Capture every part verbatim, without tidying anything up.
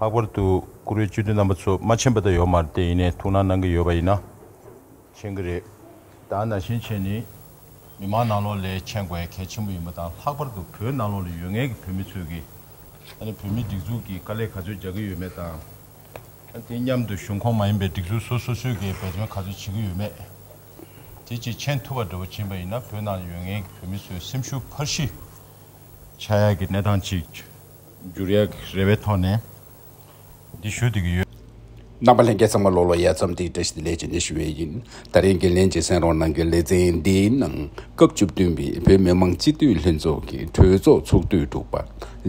ལྷག་པར་དུ་བཀུར་འོས་སྤྱི་འཐུས་རྣམ་པ་ཚོ་མ་མཁྱེན་པ་ད་ཡོད་མ་རེད་དེ། ཡིན་ནའི་ཐུགས་སྣང་གནང་གི་ཡོད་པ་ཡིན་ན་མཁྱེན་གི་རེད། ད་ནང་བཞིན་བྱས་ནས་མི་མང་ནང་ལོགས་ལ་མཁྱེན་དགོས་ཡ་གལ་ཆེན་པོ་ཡིན་པ་དང་། ལྷག་པར་དུ་བོད་ནང་ལོགས་ལ་ཡོད་མཁན་གྱི་བོད་མི་ཚོས་ཀྱིས་ཨ་ནི་བོད་མིའི་སྒྲིག་འཛུགས་ཀྱིས་དཀའ་ལས་ག་ཚོད་རྒྱག་གི་ཡོད་མེད་དང་། ཨ་དེ་མཉམ་དུ་གཞུང་ཁོངས་མ་ཡིན་པའི་སྒྲིག་འཛུགས་སོ་སོ་སོས་ཀྱིས་འབད་བརྩོན་ག་ཚོད་བྱེད་ཀྱི་ཡོད་མེད་དེ་ཅིག་མཁྱེན་ཐུབ་པ་འདྲ་བོ་ཕྱིན་པ་ཡིན་ན། བོད་ནང་ཡོད་མཁན་གྱི་བོད་མི་ཚོའི་སེམས་ཤུགས་འཕར་གཞི་ཆག་ཡག་གི་གནས་སྟངས་ཅིག་འགྱུར་ཡག་གི་རེ་བའི་ཐོག་ནས་འདི་ཞུ་བསྡད་ཀྱི་ཡོད། རྣམ་པ་ལྷན་རྒྱས་ཚང་མ་ལོག་ལོག་ཡ་མཚམས་འདིའི་བཀྲ་ཤིས་བདེ་ལེགས་བྱས་ནས་ཞུ་བ་ཡིན། ད་རིང་འགན་ལེན་བྱེད་གསན་རོགས་གནང་གི་ལེ་ཚན་འདིའི་ནང་སྐབས་བཅུ་བདུན་པའི་བོད་མི་མང་སྤྱི་འཐུས་ལྷན་ཚོགས་ཀྱི་གྲོས་ཚོགས་ཚོགས་དུས་དྲུག་པ་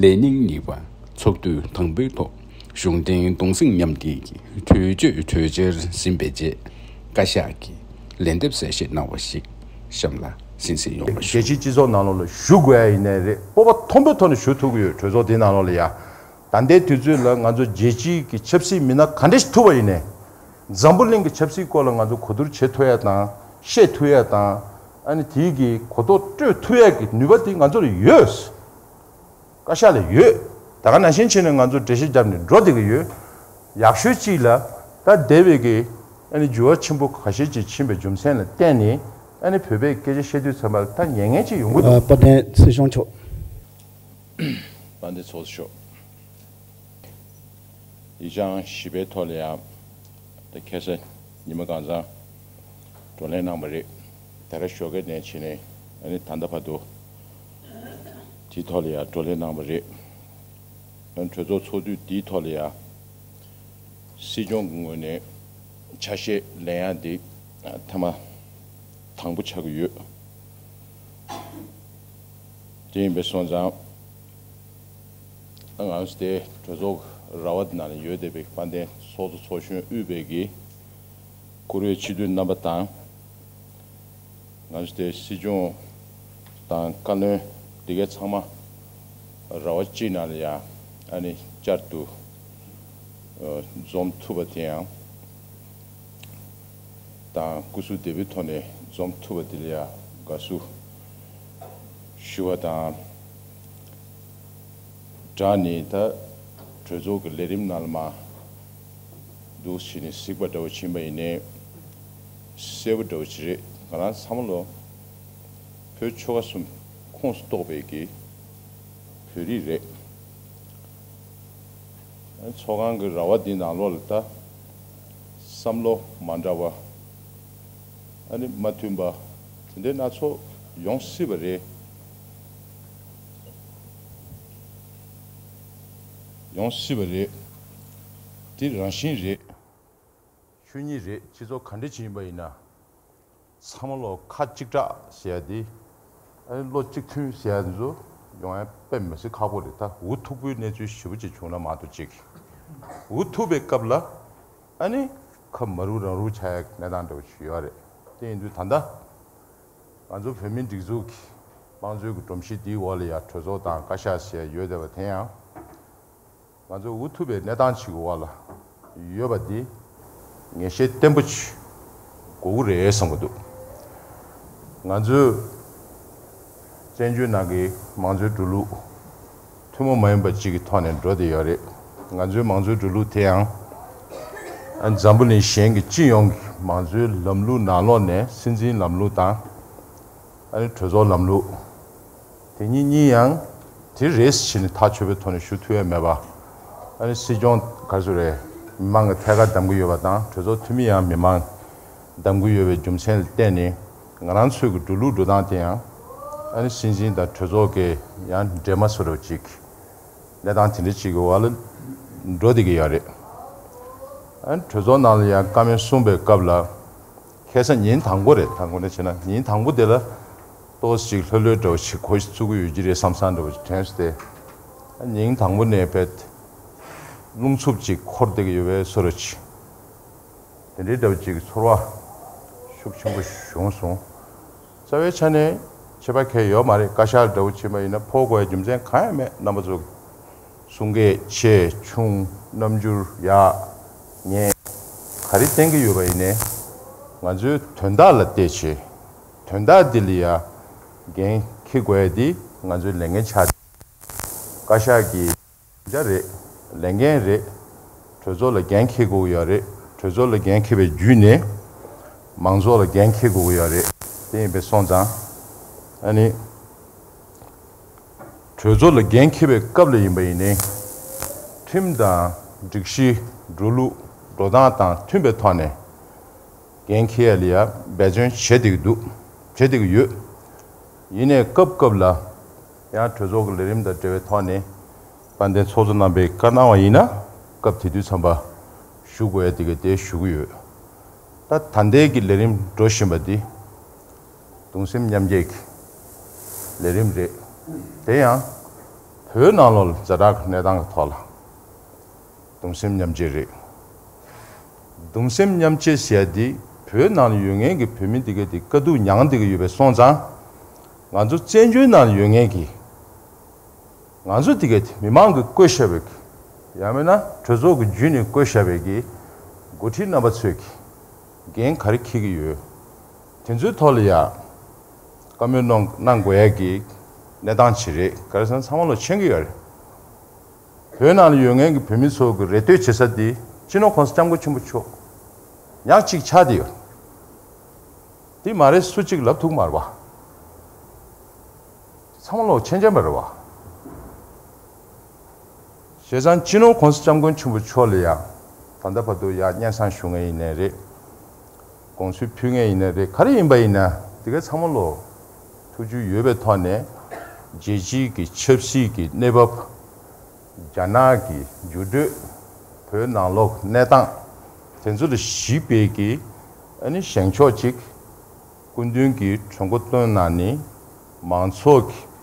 ལས་ཉིན་གཉིས་པ་ཚོགས་དུས་དང་པོའི་ཐོག་གཞུང་འབྲེལ་གདུང་སེམས་མཉམ་སྐྱེད་ཀྱི་གྲོས་ཆོད་གྲོས་འཆར་ཟིན་པའི་རྗེས། བཀའ་ཤག་གིས་ལན་འདེབས་གསལ་བཤད་གནང་བ་ཞིག་གཤམ་ལ་གསན་གཟིགས་ཡོང་བ་ཞུ། རྒྱལ་སྤྱིའི་སྤྱི་ཚོགས་ནང་ལོགས་ལ་ཞུ་དགོས་ཡ་ཡིན་ནའི་རེད། སྤོབས་པ་མཐོན་པོའི་ཐོག་ནས་ཞུ་ཐུབ་ཀྱི་ཡོད། གྲོས་ཚོགས་དེའི་ནང་ལོགས་ལ་ཡ། ད་ལྟའི་དུས་ཚོད་ལ་ང་ཚོ་རྒྱལ་སྤྱིའི་གི་ཆབ་སྲིད་མི་སྣ་ག་འདྲ་ཞིག་ཐུག་པ་ཡིན་ནའི། འཛམ་བུ་གླིང་གི་ཆབ་སྲིད་སྐོར་ལ་ང་ཚོ་གོ་བསྡུར་བྱེད་ཐུབ་ཡ་དང་། བཤད་ཐུབ་ཡ་དང་། ཨ་ནི་དེའི་གི་གོ་རྟོགས་སྤྲོད་ཐུབ་ཡ་གི་ནུས་པ་དེ་ང་ཚོ་ལ་ཡོད། བཀའ་ཤག་ལ་ཡོད། ད་ག་ནང་བཞིན་བྱས་ནས་ང་ཚོ་འགྲེལ་བཤད་བརྒྱབ་ནས་འགྲོ་བསྡད་ཀྱི་ཡོད། ཡག་ཤོས་གཅིག་ལ་ད་འདས་པའི་གི་ཨ་ནི་འགྱུར་བ་ཆེན་པོ་ཁ་ཤས་ཅིག་ཕྱིན་པའི་རྒྱུ་མཚན་ལ་བརྟེན་ནས། ཨ་ནི་བོད་པས་སྐད་ཆ་བཤད་དུས་ཙམ་པ་ལ་ད་ཉན་མཁན་ཅིག་ཡོང་གི་འདུག་དཔལ་ལྡན་སྲིད་སྐྱོང་མཆོག་དཔལ་ལྡན་ཚོགས་གཙོ་མཆོག་ཡིག་བྱང་བཞི་པའི་ཐོག་ལ་ཡང་ད་ཁ་སང་ཉི་མ་གང་ཚང་བགྲོ་གླེང་གནང་བ་རེད། ད་རེས་ཞོགས་ཀས་ནས་བྱས་ནས་ཨ་ནི་ད་ལྟ་བར་དུ་དེའི་ཐོག་ལ་ཡང་བགྲོ་གླེང་གནང་བ་རེད། ཨ་ནི་གྲོས་ཚོགས་ཚོགས་དུས་འདིའི་ཐོག་ལ་ཡང་སྲིད་སྐྱོང་གི་ངོས་ནས་ཆ་ཤས་ལེན་ཡག་འདི་ཐེངས་མ་དང་པོ་ཆགས་ཀྱི་ཡོད། དེ་ཡིན་པའི་སོང་ཙང་། ང་ཚོ་དེ་གྲོས་ཚོགས་ར་བ་དེ་ནང་ལ་ཡོད་བསྡད་པའི་དཔལ་ལྡན་ཚོགས་གཙོ་ཚོགས་གཞོན་དབུས་པའི་གི་བཀུར་འོས་སྤྱི་འཐུས་རྣམ་པ་དང་། ང་ཚོ་དེ་སྲིད་སྐྱོང་དང་བཀའ་བློན་དེ་གའི་ཚང་མ་ར་བ་གཅིག་ནང་ལ་ཡང་ཨ་ནི་བསྐྱར་དུ་འཛོམས་ཐུབ་པ་དེ་ཡང་དང་སྐུ་གཟུགས་བདེ་པོའི་ཐོག་ནས་འཛོམས་ཐུབ་པ་དེ་ལ་ཡང་དགའ་བསུ་ཞུ་བ་དང་། སྦྲགས་ནས་ད་གྲོས་ཚོགས་ཀྱི་ལས་རིམ་ནང་ལ་མ་འདུག་བྱས་ནས་གཟིགས་པ་འདྲ་བོ་ཕྱིན་པ་ཡིན་ནའི་གསལ་པོ་འདྲ་བོ་ཅིག་རེད། ང་རང་ཚང་མ་ལོ་བོད་ཆོལ་ཁ་གསུམ་ཁོངས་སུ་གཏོགས་པའི་གི་བོད་རིགས་རེད། ཚོགས་ཁང་གི་ར་བ་འདི་ནང་ལོགས་ལ་ད་བསམ་བློ་མ་འདྲ་བ། ཨ་ནི་མ་མཐུན་པ་དེ་འདྲའི་སྣ་ཚོགས་ཡོང་སྲིད་པ་རེད། ཡོང་སྲིད་པ་རེད། འདི་རང་བཞིན་རེད། ཆོས་ཉིད་རེད། སྤྱི་ཚོགས་ག་འདྲ་ཅིག་ཡིན་པ་ཡིན་ན། ཚང་མ་ལོ་ཁ་གཅིག་གྲགས་ཟེར་ཡ་འདི། ཨ་ནི་བློ་གཅིག་མཐུན་ཟེར་ཡ་འདི་ཚོ་ཡོང་ཡ་དཔེ་མི་སྲིད་ཁག་པོ་རེད། ད་འུ་ཐུག་པོའི་གནས་ཚུལ་ཞེ་པོ་ཅིག་བྱུང་ན་མ་གཏོགས་ཅིག་འུ་ཐུག་པའི་སྐབས་ལ་ཨ་ནི་ཁ་མ་རུ་རང་རུ་ཆགས་ཡ་གནས་སྟངས་འདྲ་བོ་ཞིག་ཡོད་རེད། དེ་ཡིན་དུས་ད་ལྟ་ང་ཚོ་བོད་མིའི་སྒྲིག་འཛུགས་ཀྱི་དམངས་གཙོའི་གི་སྒྲོམ་གཞི་འདིའི་འོག་ལ་ཡ་གྲོས་ཚོགས་དང་བཀའ་ཤག་ཟེར་ཡ་ཡོད་བསྡད་པ་དེ་ཡང་། ང་ཚོ་འུ་ཐུག་པའི་གནས་སྟངས་ཤིག་གི་འོག་ལ་ཡོད་པ་འདི་ངེས་ཤེས་བརྟན་པོ་ཅིག་དགོས་ཀྱི་རེད་བསམ་གྱི་འདུག་ང་ཚོས་བཙན་བྱོལ་ནང་གི་མང་གཙོའི་འགྲོ་ལུགས་ཐུན་མོང་མ་ཡིན་པ་ཅིག་གི་ཐོག་ནས་འགྲོ་བསྡད་ཡོད་རེད། ང་ཚོའི་མང་གཙོའི་འགྲོ་ལུགས་དེ་ཡང་ཨ་འཛམ་བུ་གླིང་གཞན་གྱི་སྤྱི་ཡོངས་ཀྱི་མང་གཙོའི་ལམ་ལུགས་ནང་ལོགས་ནས་སྲིད་འཛིན་ལམ་ལུགས་དང་། ཨ་ནི་གྲོས་ཚོགས་ལམ་ལུགས་དེ་གཉིས་གཉིས་ཡང་དེ་རེད་ཟེར་ནས་ཐག་ཆོད་པའི་ཐོག་ནས་ཞུ་ཐུབ་ཡ་མེད་པ། ཨ་ནི་སྲིད་སྐྱོང་ག་རེ་ཟེར་རེད། མི་མང་གི་ཐད་ཀར་གདམ་གྱི་ཡོད་པ་དང་། གྲོས་ཚོགས་འཐུས་མི་ཡང་མི་མང་གདམ་གྱི་ཡོད་པའི་རྒྱུ་མཚན་ལ་བརྟེན་ནས་ང་རང་ཚོའི་གི་འགྲོ་ལུགས་འགྲོ་སྟངས་དེ་ཡང་ཨ་ནི་སྲིད་འཛིན་དང་གྲོས་ཚོགས་ཀྱི་ཡང་འབྲེལ་མ་བཟོ་འདྲ་བོ་ཅིག་གནས་སྟངས་དེ་འདྲ་ཅིག་གི་འོག་ལ་འགྲོ་བསྡད་ཀྱི་ཡོད་རེད། ཨ་ནི་གྲོས་ཚོགས་ནང་ལ་ཡང་བཀའ་མོལ་གསུངས་པའི་སྐབས་ལ། ཁ་སང་ཉིན་དང་པོ་རེད། དང་པོ་ནས་བྱས་ན་ཉིན་དང་པོ་དེ་ལ་ཏོག་ཙམ་ཅིག་ལྷོད་ལྷོད་འདྲ་བོ་ཞིག་གོ་ཚུགས་ཀྱི་ཡོད་ཀྱི་རེད་བསམ་བསམ་འདྲ་བོ་ཞིག་དྲན་སོང་སྟེ། ཉིན་དང་པོ་ནས་བས་རླུང་འཚུབ་ཅིག་འཁོར་བསྡད་ཀྱི་ཡོད་པའི་བཟོ་འདྲ་ཅིག་དེ་འདྲའི་འདྲ་བོ་ཅིག་གི་ཚོར་བ་ཤུགས་ཆེན་པོ་བྱུང་སོང་། རྩ་བའི་ཆ་ནས་ཁྱད་པར་གང་ཡང་ཡོད་མ་རེད། བཀའ་ཤག་འདྲ་བོ་ཕྱིན་པ་ཡིན་ན་ཕོག་དགོས་ཡ་རྒྱུ་མཚན་གང་ཡང་མེད། རྣམ་པ་ཚོ་གསུང་སྐད་ཆེ་ཆུང་རྣམ་འགྱུར་ཡག་ཉེས་ག་རེ་བསྟན་གྱི་ཡོད་པ་ཡིན་ནའི་ང་ཚོའི་དོན་དག་ལ་བལྟས་བྱས། དོན་དག་འདི་ལ་ཡ་འགན་འཁྱེར་དགོས་ཡ་འདི་ང་ཚོའི་ལས་འགན་ཆགས། བཀའ་ཤག་གི་བྱ་རེད། ལས་འགན་རེད། གྲོས་ཚོགས་ལ་འགན་འཁྱེར་དགོས་ཀྱི་ཡོད་རེད། གྲོས་ཚོགས་ལ་འགན་འཁྱེར་བའི་བརྒྱུད་ནས་མང་ཚོགས་ལ་འགན་འཁྱེར་དགོས་ཀྱི་ཡོད་རེད། དེ་ཡིན་པས་སོང་ཙང་། ཨ་ནི། གྲོས་ཚོགས་ལ་འགན་འཁྱེར་བའི་སྐབས་ལ་ཡིན་པ་ཡིན་ནའི། ཁྲིམས་དང་སྒྲིག་གཞི། འགྲོ་ལུགས། འགྲོ་སྟངས་དང་མཐུན་པའི་ཐོག་ནས་འགན་འཁྱེར་ཡ་ལ་ཡ་འབད་བརྩོན་བྱེད་བསྡད་ཀྱི་འདུག་བྱེད་བསྡད་ཀྱི་ཡོད། ཡིན་ནའི་སྐབས་སྐབས་ལ་ཡང་གྲོས་ཚོགས་ཀྱི་ལས་རིམ་དང་འབྲེལ་བའི་ཐོག་ནས་དཔལ་ལྡན་ཚོགས་གཙོ་རྣམ་པས་བཀའ་གནང་བ་ཡིན་ན། སྐབས་དེ་དུས་ཙམ་པ་ཞུ་དགོས་ཡ་དེ་ག་དེ་ཞུ་གི་ཡོད། ད་ད་ལྟའི་གི་ལས་རིམ་འགྲོ་བཞིན་པ་འདི་གདུང་སེམས་མཉམ་སྐྱེད་ཀྱི་ལས་རིམ་རེད། དེ་ཡང་བོད་ནང་ལོགས་ལ་ཛ་དྲག་གི་གནས་སྟངས་ཀྱི་ཐོག་ལ་གདུང་སེམས་མཉམ་སྐྱེད་རེད། གདུང་སེམས་མཉམ་སྐྱེད་ཟེར་ཡ་འདི་བོད་ནང་ལ་ཡོད་མཁན་གྱི་བོད་མི་འདི་ག་འདི་དཀའ་སྡུག་མྱངས་བསྡད་ཀྱི་ཡོད་པས་སོང་ཙང་། ང་ཚོ་བཙན་བྱོལ་ནང་ལ་ཡོད་མཁན་གྱི་ང་ཚོ་འདི་ག་འདི་མི་མང་གིས་བསྐོས་བཞག་པའི་གི། ཡང་མིན་ན་གྲོས་ཚོགས་ཀྱི་བརྒྱུད་ནས་བསྐོས་བཞག་པའི་གི་འགོ་ཁྲིད་རྣམ་པ་ཚོས་ཀྱི་འགན་ག་རེ་འཁྱེར་གྱི་ཡོད། དེ་ཚོའི་ཐོག་ལ་ཡ་བཀའ་མོལ་གནང་གནང་དགོས་ཡ་གི་གནས་སྟངས་ཅིག་རེད། ག་རེ་ཟེར་ན་ཚང་མ་ལོག་མཁྱེན་གྱི་ཡོད་རེད། བོད་ནང་ལ་ཡོད་མཁན་གྱི་བོད་མི་ཚོ་གི་རེ་ལྟོས་བྱེད་ས་དེ་སྤྱི་ནོར་༸གོང་ས་༸སྐྱབས་མགོན་ཆེན་པོ་མཆོག་ཉག་གཅིག་ཆགས་བསྡད་ཡོད། དེ་མ་རེད་སུ་གཅིག་ལབ་ཐུབ་མ་རེད་བ། ཚང་མ་ལོག་མཁྱེན་མཁྱེན་པ་རེད་བ། བྱས་ཙང་སྤྱི་ནོར་༸གོང་ས་༸སྐྱབས་མགོན་ཆེན་པོ་མཆོག་ལ་ཡང་ད་ལྟ་བར་དུ་ཡང་སྙན་སེང་ཞུ་མཁན་ཡིན་ནའི་རེད། དགོངས་ཚུལ་ཕུལ་མཁན་ཡིན་ནའི་རེད། ག་རེ་ཡིན་པ་ཡིན་ན་དེ་ག་ཚང་མ་ལོག་ཐུགས་རྒྱུས་ཡོད་པའི་ཐོག་ནས་རྒྱལ་སྤྱིའི་གི་ཆབ་སྲིད་ཀྱི་གནས་བབ། རྒྱ་ནག་གི་འགྱུར་འགྲོས། བོད་ནང་ལོགས་གནས་སྟངས། དེ་ཚོ་ལ་གཞིགས་པའི་གི་ཨ་ནི་བཞེངས་ཕྱོགས་གཅིག་སྐུ་མདུན་གྱིས་གྲོས་འགོ་བཏོན་གནང་ནས་མང་ཚོགས་ཀྱི་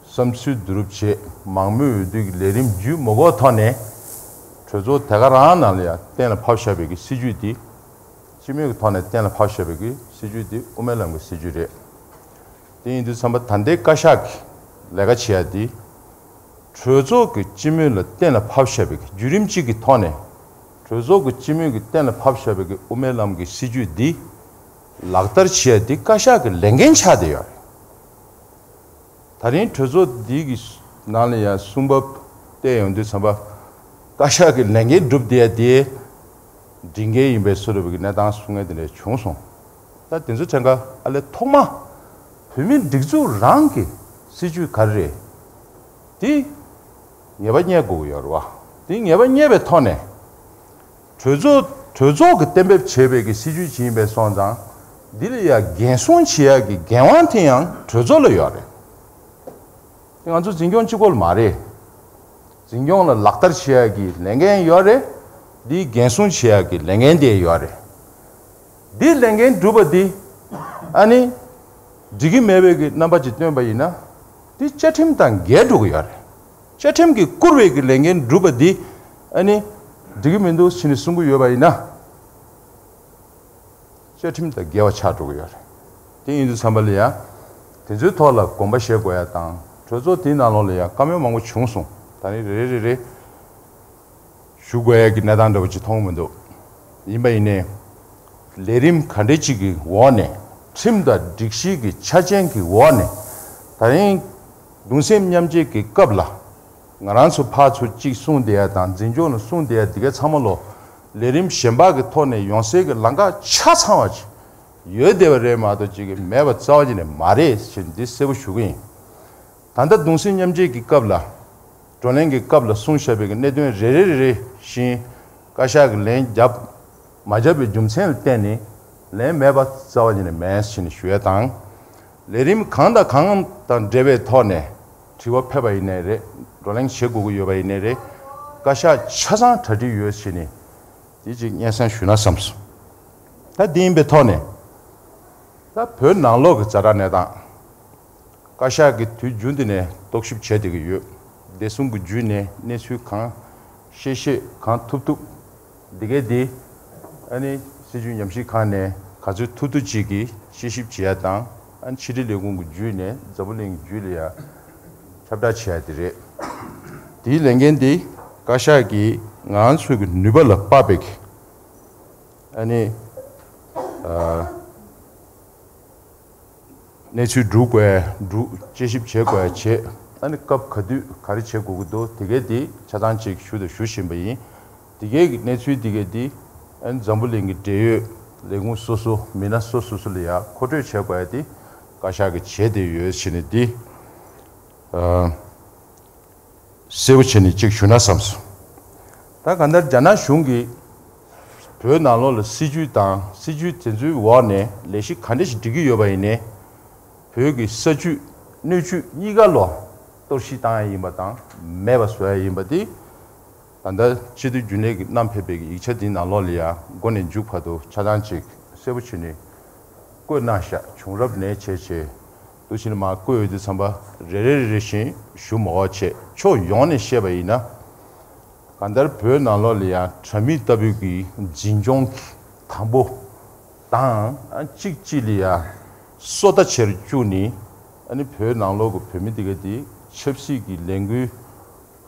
བསམ་ཚུལ་བསྡུ་རུབ་བྱས། མང་མོས་འོས་བསྡུ་གི་ལས་རིམ་བརྒྱུད་མ་དགོས་ཐོག་ནས་གྲོས་ཚོགས་དེ་ག་རང་ནང་ལ་ཡང་གཏན་ལ་ཕབ་བཞག་པའི་གི་སྲིད་ཇུས་འདི། སྤྱི་མོས་ཀྱི་ཐོག་ནས་གཏན་ལ་ཕབ་བཞག་པའི་གི་སྲིད་ཇུས་འདི་དབུ་མའི་ལམ་གྱི་སྲིད་ཇུས་རེད། དེ་ཡིན་དུས་ཙམ་པ་ད་ལྟའི་བཀའ་ཤག་གི་ལས་ཀ་བྱེད་ཡ་འདི། གྲོས་ཚོགས་ཀྱི་སྤྱི་མོས་ལ་གཏན་ལ་ཕབ་བཞག་པའི་བརྒྱུད་རིམ་གཅིག་གི་ཐོག་ནས། གྲོས་ཚོགས་ཀྱི་སྤྱི་མོས་ཀྱིས་གཏན་ལ་ཕབ་བཞག་པའི་དབུ་མའི་ལམ་གྱི་སྲིད་བྱུས་འདི་ལག་བསྟར་བྱེད་ཡ་འདི་བཀའ་ཤག་གི་ལས་འགན་ཆགས་བསྡད་ཡོད་རེད། ད་རིང་གྲོས་ཚོགས་འདི་གི་ནང་ལ་ཡང་གསུང་བབ་བལྟས་ཡོང་དུས་ཙམ་པ། བཀའ་ཤག་གི་ལས་འགན་སྒྲུབ་བསྡད་ཡ་དེ་སྒྲིག་འགལ་ཡིན་པའི་བཟོ་འདྲ་བའི་གནས་སྟངས་གསུང་མཁན་དེ་འདྲ་བྱུང་སོང་། ད་དེ་ཚོ་དྲན་ཁ་ཨ་ལས་ཐོག་མ་བོད་མིའི་སྒྲིག་འཛུགས་རང་གི་སྲིད་བྱུས་ག་རེ་རེད། དེ་ངེས་པ་རྙེད་དགོས་ཀྱི་ཡོད་རེད་བ། དེ་ངེས་པ་རྙེད་པའི་ཐོག་ནས་གྲོས་ཚོགས་གྲོས་ཚོགས་ཀྱིས་གཏན་འབེབས་བྱས་པའི་གི་སྲིད་བྱུས་ཅིག་ཡིན་པའི་སོང་ཙང་། འདི་ལ་ཡང་འགན་སྲུང་བྱེད་ཡག་གི་འགན་དབང་དེ་ཡང་གྲོས་ཚོགས་ལ་ཡོད་རེད། དེ་ང་ཚོ་འཛིན་སྐྱོང་གཅིག་པོ་ལ་མ་རེད། འཛིན་སྐྱོང་ལ་ལག་བསྟར་བྱེད་ཡག་གི་ལས་འགན་ཡོད་རེད། འདིའི་འགན་སྲུང་བྱེད་ཡག་གི་ལས་འགན་དེ་ཡོད་རེད། འདིའི་ལས་འགན་སྒྲུབ་པ་འདི་ཨ་ནི་འགྲིག་གི་མེད་པའི་གི་རྣམ་པ་ཅིག་སྟོན་པ་ཡིན་ན། འདི་བཅའ་ཁྲིམས་དང་འགལ་འགྲོ་གི་ཡོད་རེད། བཅའ་ཁྲིམས་ཀྱིས་བཀུར་བའི་གི་ལས་འགན་སྒྲུབ་པ་འདི་ཨ་ནི་འགྲིག་གི་མི་འདུག་ཟེར་ནས་གསུང་གི་ཡོད་པ་ཡིན་ན། བཅའ་ཁྲིམས་དང་འགལ་བ་ཆགས་འགྲོ་གི་ཡོད་རེད། དེ་ཡིན་དུས་ཙམ་པ་ལ་ཡང་དེ་ཚོའི་ཐོག་ལ་དགོངས་པ་བཞེས་དགོས་ཡ་དང་། གྲོས་ཚོགས་དེའི་ནང་ལོགས་ལ་ཡང་བཀའ་མོལ་མང་པོ་བྱུང་སོང་། ད་ནི་རེ་རེ་རེ་རེ་ཞུ་དགོས་ཡ་གི་གནས་སྟངས་འདྲ་བོ་ཅིག་མཐོང་གི་མི་འདུག་ཡིན་པ་ཡིན་ནའི་ལས་རིམ་ག་འདྲ་ཅིག་གི་འོག་ནས། ཁྲིམས་དང་སྒྲིག་གཞི་གི་ཆ་རྐྱེན་གྱི་འོག་ནས། ད་རིང་གདུང་སེམས་མཉམ་སྐྱེད་ཀྱི་སྐབས་ལ། ང་རང་ཚོ་ཕར་ཚུར་གཅིག་གསུངས་བསྡད་ཡ་དང་། འཛིན་སྐྱོང་ལ་གསུངས་བསྡད་ཡ་འདི་ག་ཚང་མ་ལོ་ལས་རིམ་གཞན་པ་གི་ཐོག་ནས་ཡོང་སའི་གི་ལམ་ཁ་ཆ་ཚང་བ་ཅིག་ཡོད་བསྡད་པ་རེད་མ་གཏོགས་ཅིག་གི་མེད་པ་རྩ་བ་ཉིད་ནས་མ་རེད་ཅེས་འདི་གསལ་པོ་ཞུ་གི་ཡིན། ད་ལྟ་གདུང་སེམས་མཉམ་སྐྱེད་ཀྱི་སྐབས་ལ། བགྲོ་གླེང་གི་སྐབས་ལ་གསུངས་བཞག་པའི་གི་གནད་དོན་རེ་རེ་རེ་རེ་བཞིན་བཀའ་ཤག་གི་ལན་བརྒྱབ་མ་བརྒྱབ་པའི་རྒྱུ་མཚན་ལ་བརྟེན་ནས་ལན་མེད་པ་རྩ་བ་ཉིད་ནས་མེད་ཅེས་ནས་ཞུ་ཡ་དང་། ལས་རིམ་གང་དང་གང་དང་འབྲེལ་བའི་ཐོག་ནས་དྲི་བ་ཕེབས་པ་ཡིན་ནའི་རེད། བགྲོ་གླེང་བྱེད་དགོས་ཀྱི་ཡོད་པ་ཡིན་ནའི་རེད། བཀའ་ཤག་ཆ་ཚང་གྲ་སྒྲིག་ཡོད་ཅེས་ནས་དེ་ཅིག་སྙན་སེང་ཞུས་ན་བསམ་སོང་། ད་དེ་ཡིན་པའི་ཐོག་ནས་ད་བོད་ནང་ལོགས་ཀྱི་ཛ་དྲག་གནས་སྟངས། བཀའ་ཤག་གིས་དུས་རྒྱུན་དུ་ནས་རྟོག་ཞིབ་བྱས་བསྡད་ཀྱི་ཡོད། བདེ་སྲུང་གི་བརྒྱུད་ནས་གནས་ཚུལ་གང་ཤེས་ཤེས་གང་ཐུབ་ཐུབ་འདི་གའི་འདི་ཨ་ནི་སྲིད་བྱུས་ཉམས་ཞིབ་ཁང་ནས་ག་ཚོད་ཐུབ་ཐུབ་ཅིག་གིས་དཔྱད་ཞིབ་བྱེད་ཡ་དང་། ཨ་ནི་ཕྱི་དྲིལ་ལས་ཁུངས་ཀྱི་བརྒྱུད་ནས་འཛམ་བུ་གླིང་གི་བརྒྱུད་ལ་ཡ་ཁྱབ་བསྒྲགས་བྱེད་ཡ་དེ་རེད། དེའི་ལས་འགན་འདི་བཀའ་ཤག་གིས་ང་ཚོའི་གི་ནུས་པ་ལ་དཔག་པའི་གི་ཨ་ནི་ཨ། གནས་ཚུལ་སྒྲུག་དགོས་སྒྲུག་དཔྱད་ཞིབ་བྱེད་དགོས་བྱེད། ཨ་ནི་སྐབས་ག་དུས་ག་རེ་བྱེད་དགོས་ཀྱི་འདུག་དེ་གའི་དེ་ཆ་ཚང་ཅིག་ཞུ་དང་ཞུ་བཞིན་པ་ཡིན། དེ་གའི་གི་གནས་ཚུལ་དེ་གའི་དེ་ཨ་ནི་འཛམ་བུ་གླིང་གི་འབྲེལ་ཡོད་ལས་ཁུངས་སོ་སོ་མི་སྣ་སོ་སོ་སོ་ལ་ཡ་མཁོ་སྤྲོད་བྱེད་དགོས་ཡ་དེ་བཀའ་ཤག་གི་བྱས་དེ་ཡོད་ཟེར་ནས་དེ་ཨ་གསལ་པོ་བྱས་ནས་ཅིག་ཞུ་ན་བསམ་སོང་། ད་གང་ལྟར་རྒྱ་ནག་གཞུང་གིས་བོད་ནང་ལོགས་ལ་སྲིད་ཇུས་དང་སྲིད་ཇུས་དེ་ཚོའི་འོག་ནས་ལས་གཞི་ག་འདྲ་ཞིག་སྒྲིག་གི་ཡོད་པ་ཡིན་ནའི། བོད་ཀྱི་ས་བཅུད་སྣོད་བཅུད་གཉིས་ཀ་ལོ་གཏོར་བཤིག་བཏང་ཡ་ཡིན་པ་དང་མེད་པ་བཟོ་ཡ་ཡིན་པ་དེ། ད་ལྟ་སྤྱི་འཐུས་རྒྱུན་ལས་ཀྱི་བསྣམས་ཕེབས་པའི་ཡིག་ཆ་འདིའི་ནང་ལོགས་ལ་ཡང་མགོ་ནས་མཇུག་བར་དུ་ཆ་ཚང་ཅིག་གསལ་པོ་བྱས་ནས་བཀོད་གནང་ཤག་བྱུང་རབས་ནས་བྱས་བྱས་འདུག་ཕྱིན་མར་བཀོད་ཡོད་དུས་ཙམ་པ་རེ་རེ་རེ་རེ་བཞིན་ཞུ་མ་དགོས་བྱས་ཕྱོགས་ཡོངས་ནས་བཤད་པ་ཡིན་ན། གང་ལྟར་བོད་ནང་ལོགས་ལ་ཡང་དྲ་མིག་ལྟ་བུའི་གི་འཛིན་སྐྱོང་གི་དང་པོ་དང་ཨ་གཅིག་གཅིག་ལ་ཡང་སོ་ལྟ་བྱེད་རུ་བཅུག་ནས་ཨ་ནི་བོད་ནང་ལོགས་ཀྱི་བོད་མི་དེ་ག་དེ་ཆབ་སྲིད་ཀྱི་ལས་འགུལ་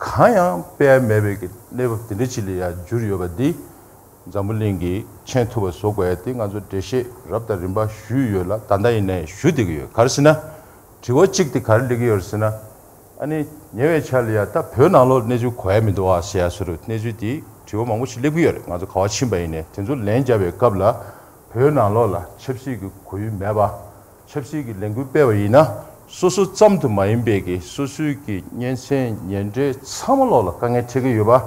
གང་ཡང་སྤེལ་མེད་པའི་གི་གནས་བབ་དེ་འདྲ་ཅིག་ལ་ཡང་འགྱུར་ཡོད་པ་འདི་འཛམ་བུ་གླིང་གིས་མཁྱེན་ཐུབ་པ་བཟོ་དགོས་ཡ་དེ་ང་ཚོ་འགྲེལ་བཤད་རབ་དང་རིམ་པ་ཞུས་ཡོད་ལ་ད་ལྟ་ཡིན་ནའི་ཞུ་བསྡད་ཀྱི་ཡོད། ག་རེ་ཟེར་ན། དྲི་བ་གཅིག་དེ་ག་རེ་སླེབས་ཀྱི་ཡོད་རེད་ཟེར་ན། ཨ་ནི་ཉེ་བའི་ཆར་ལ་ཡ་ད་བོད་ནང་ལོགས་གནས་ཚུལ་གོ་ཡ་མི་འདུག་ཨ་ཟེར་ཡ་བཟོ་འདྲ་གནས་ཚུལ་དེ་དྲི་བ་མང་པོ་ཞིག་སླེབས་ཀྱི་ཡོད་རེད། ང་ཚོ་ག་པར་ཕྱིན་པ་ཡིན་ནའི་དེ་ཚོ་ལན་རྒྱག་པའི་སྐབས་ལ་བོད་ནང་ལོགས་ལ་ཆབ་སྲིད་ཀྱི་གོ་ཡུལ་མེད་པ། ཆབ་སྲིད་ཀྱི་ལས་འགུལ་སྤེལ་བ་ཡིན་ན་སོ་སོ་ཙམ་དུ་མ་ཡིན་པའི་གི་སོ་སོའི་གི་གཉེན་ཚན་ཉེ་འབྲེལ་ཚང་མ་ལོགས་ལ་དཀའ་ངལ་འཕྲད་ཀྱི་ཡོད་པ།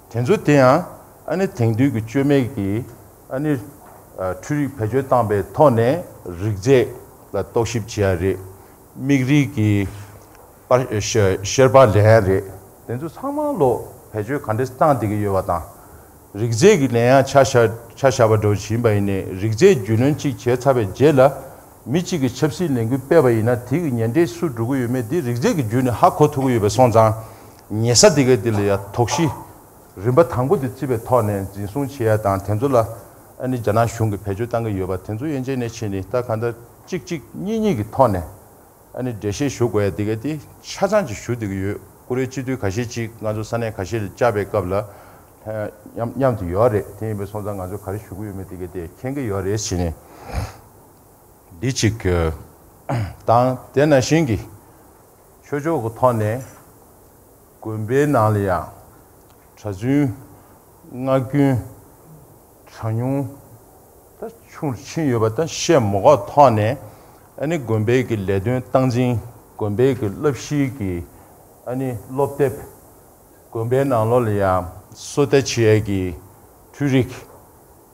དེ་ཚོ་དེ་ཡང་ཨ་ནི་དེང་དུས་ཀྱི་བཅོས་མའི་གི་ཨ་ནི་ཨ་འཕྲུལ་རིག་བེད་སྤྱོད་བཏང་པའི་ཐོག་ནས་རིགས་རྫས་ལ་རྟོག་ཞིབ་བྱེད་ཡ་རེད། མིག་རིལ་གྱི་པར་ཤ་བཤེར་པར་ལེན་ཡ་རེད། དེ་ཚོ་ཚང་མ་ལོ་བེད་སྤྱོད་ག་འདྲས་བཏང་བསྡད་ཀྱི་ཡོད་པ་དང་། རིགས་རྫས་ཀྱི་ལེན་ཡ་ཆ་བཞག་ཆ་བཞག་པ་འདྲ་བོ་ཞིག་ཡིན་པ་ཡིན་ནའི་རིགས་རྫས་རྒྱུས་ལོན་གཅིག་བྱས་ཚར་བའི་རྗེས་ལ་མི་གཅིག་གིས་ཆབ་སྲིད་ལས་འགུལ་སྤེལ་བ་ཡིན་ན་དེ་གི་ཉེ་འབྲེལ་སུ་འགྲོ་གི་ཡོད་མེད་དེ་རིགས་རྫས་ཀྱི་བརྒྱུད་ནས་ཧ་གོ་ཐུབ་ཀྱི་ཡོད་པ་སོང་ཙང་ཉེ་ས་དེ་ག་དེ་ལ་ཡ་དོགས་གཞི་རིམ་པ་དང་པོ་དེ་བརྩིས་པའི་ཐོག་ནས་འཛིན་བཟུང་བྱེད་ཡ་དང་དེ་ཚོ་ལ་ཨ་ནི་རྒྱ་ནག་གཞུང་གིས་བེད་སྤྱོད་བཏང་གི་ཡོད་པ་དེ་ཚོ་ཡན་ཆད་ནས་ཕྱིན་ནས་ད་གང་ལྟར་གཅིག་གཅིག་གཉིས་གཉིས་ཀྱི་ཐོག་ནས། ཨ་ནི་འགྲེལ་བཤད་ཞུ་དགོས་ཡ་དེ་ག་དེ་ཆ་ཚང་ཅིག་ཞུ་བསྡད་ཀྱི་ཡོད། ཀུ་རེ་སྤྱི་འཐུས་ཁ་ཤས་ཅིག་ང་ཚོ་ས་གནས་ཁ་ཤས་ལ་བཅར་བའི་སྐབས་ལ་མཉམ་མཉམ་དུ་ཡོད་རེད། དེ་ཡིན་པའི་སོང་ཙང་ང་ཚོ་ག་རེ་ཞུ་གི་ཡོད་མེད་དེ་ག་དེ་མཁྱེན་གྱི་ཡོད་རེད་ཟེར་ནས་འདི་གཅིག་དང་དེ་ནང་བཞིན་གྱི་ཆོས་ཕྱོགས་ཀྱི་ཐོག་ནས་དགོན་པའི་ནང་ལ་ཡང་གྲྭ་བཙུན་སྔ་རྒྱུན་གྲངས་ཉུང་ད་ཆུང་རུ་ཕྱིན་ཡོད་པ་ད་བཤད་མ་དགོས་ཐོག་ནས་ཨ་ནི་དགོན་པའི་གི་ལས་དོན་སྟངས་འཛིན་དགོན་པའི་གི་བསླབ་གཞིའི་གི་ཨ་ནི་སློབ་དེབ་དགོན་པའི་ནང་ལོགས་ལ་ཡང་སོ་ལྟ་བྱེད་ཡས་ཀྱི་འཕྲུལ་རིག་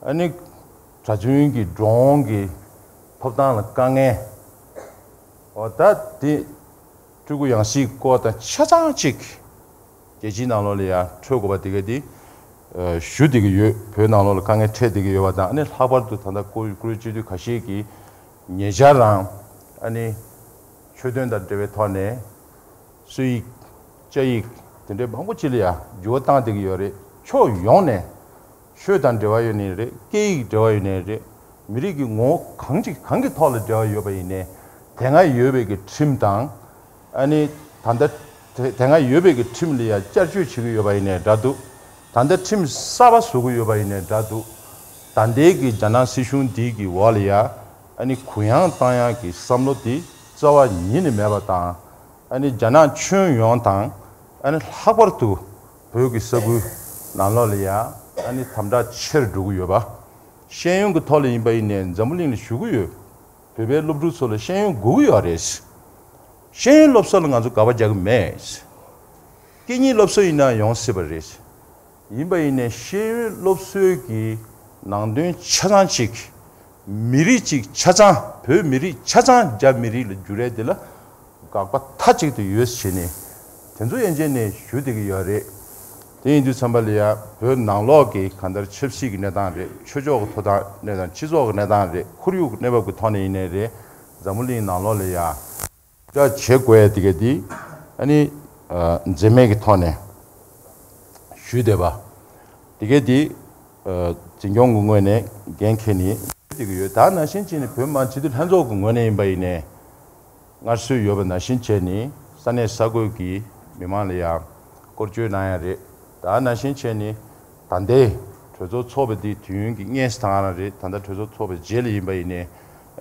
ཨ་ནི་གྲྭ་བཙུན་གྱི་འགྲོ་འོང་གི་ཐོབ་ཐང་ལ་དཀའ་ངལ་འོ་ད་དེ། སྤྲུལ་སྐུ་ཡང་སྲིད་སྐོར་དང་ཆ་ཚང་གཅིག་རྒྱལ་སྤྱིའི་ནང་ལོགས་ལ་ཡང་འཕྲོད་དགོས་པ་དེ་ག་དེ་ཞུ་བསྡད་ཀྱི་ཡོད། བོད་ནང་ལོགས་ལ་དཀའ་ངལ་འཕྲད་བསྡད་ཀྱི་ཡོད་པ་དང་ཨ་ནི་ལྷག་པར་དུ་ད་ལྟ་ཀུ་ཀུ་རེ་སྤྱི་འཐུས་ཁ་ཤས་ཀྱིས་ཉེ་ཆར་རང་ཨ་ནི་ཆོས་དོན་དང་འབྲེལ་བའི་ཐོག་ནས་སྲོལ་ཡིག་བཅའ་ཡིག་དེ་འདྲའི་མང་པོ་ཅིག་ལ་ཡང་འགྱུར་བ་བཏང་བསྡད་ཀྱི་ཡོད་རེད། ཕྱོགས་ཡོངས་ནས། ཆོས་དང་འབྲེལ་བ་ཡོད་ནའི་རེད། སྐད་ཡིག་འབྲེལ་བ་ཡོད་ནའི་རེད། མི་རིགས་ཀྱི་ངོ་བོ་གང་ཅིག་གང་གི་ཐོག་ལ་འབྲེལ་བ་ཡོད་པ་ཡིན་ནའི་དེ་སྔ་ཡོད་པའི་གི་ཁྲིམས་དང་ཨ་ནི་ད་ལྟ་དེ་དེ་སྔ་ཡོད་པའི་གི་ཁྲིམས་ལ་ཡང་བསྐྱར་བཅོས་བྱེད་ཀྱི་ཡོད་པ་ཡིན་ནའི་འདྲ་འདུག་ད་ལྟ་ཁྲིམས་གསར་པ་བཟོ་གི་ཡོད་པ་ཡིན་ནའི་འདྲ་འདུག་ད་ལྟའི་གི་རྒྱ་ནག་སྲིད་གཞུང་འདི་གི་འོག་ལ་ཡང་ཨ་ནི་གུ་ཡངས་བཏང་ཡག་གི་བསམ་བློ་དེ་རྩ་བ་ཉིད་ནས་མེད་པ་དང་། ཨ་ནི་རྒྱ་ནག་ཁྱོན་ཡོངས་དང་ཨ་ནི་ལྷག་པར་དུ་བོད་ཀྱི་ས་ཁུལ་ནང་ལོགས་ལ་ཡང་ཨ་ནི་དམ་དྲག་ཆེ་རུ་འགྲོ་གི་ཡོད་པ། ཤེས་ཡོན་གྱི་ཐོག་ལ་ཡིན་པ་ཡིན་ནའི་འཛམ་བུ་གླིང་ལ་བཞུགས་ཀྱི་ཡོད། བོད་པའི་སློབ་ཕྲུག་ཚོ་ལ་ཤེས་ཡོན་དགོས་ཀྱི་ཡོད་རེད། ཤེས་ཡོན་སློབ་གསོ་ལ་ང་ཚོ་དགག་པ་རྒྱག་གི་མེད། སྐད་གཉིས་སློབ་གསོ་ཡིན་ན་ཡོང་སྲིད་པ་རེད། ཡིན་པ་ཡིན་ནའི་ཤེས་ཡོན་སློབ་གསོའི་གི་ནང་དོན་ཆ་ཚང་གཅིག་མི་རིགས་གཅིག་ཆ་ཚང་བོད་མི་རིགས་ཆ་ཚང་རྒྱ་མི་རིགས་ལ་བསྒྱུར་ཡས་དེ་ལ་དགག་པ་མཐའ་གཅིག་ཏུ་ཡོད་ཟེར་ནས་དེ་ཚོ་ཡན་ཆད་ནས་ཞུ་བསྡད་ཀྱི་ཡོད་རེད། དེ་ཡིན་དུས་ཙམ་པ་ལ་ཡ་བོད་ནང་ལོགས་ཀྱི་གང་ལྟར་ཆབ་སྲིད་ཀྱི་གནས་སྟངས་རེད། ཆོས་ཕྱོགས་ཀྱི་ཐོབ་ཐང་གནས་སྟངས་སྤྱི་ཚོགས་ཀྱི་གནས་སྟངས་རེད། ཁོར་ཡུག་གི་གནས་བབ་ཀྱི་ཐོག་ནས་ཡིན་ནའི་རེད། འཛམ་བུ་གླིང་ནང་ལོགས་ལ་ཡ། བཀའ་བྱེད་དགོས་ཡ་དེ་ག་དེ་ཨ་ནི་འཛེམ་མེད་ཀྱི་ཐོག་ནས་ཞུས་བསྡད་པ་དེ་ག་དེ་འཛིན་སྐྱོང་གི་ངོས་ནས་འགན་འཁྱེར་ནས་ཞུས་བསྡད་ཀྱི་ཡོད། ད་ནང་བཞིན་བྱས་ནས་བོད་མི་མང་སྤྱི་འཐུས་ལྷན་ཚོགས་ཀྱི་ངོས་ནས་ཡིན་པ་ཡིན་ནའི་སྔར་སྲོལ་ཡོད་པ་ནང་བཞིན་བྱས་ནས་ས་གནས་ས་ཁུལ་གྱི་མི་མང་ལ་ཡང་སྐོར་སྐྱོད་གནང་ཡ་རེད། ད་ནང་བཞིན་བྱས་ནས་ད་ལྟའི་གྲོས་ཚོགས་ཚོགས་པ་འདི་དུས་ཡུན་གྱི་སྔས་སུ་བཏང་རང་རེད། ད་ལྟ་གྲོས་ཚོགས་ཚོགས་པའི་རྗེས་ལ་ཡིན་པ་ཡིན་ནའི་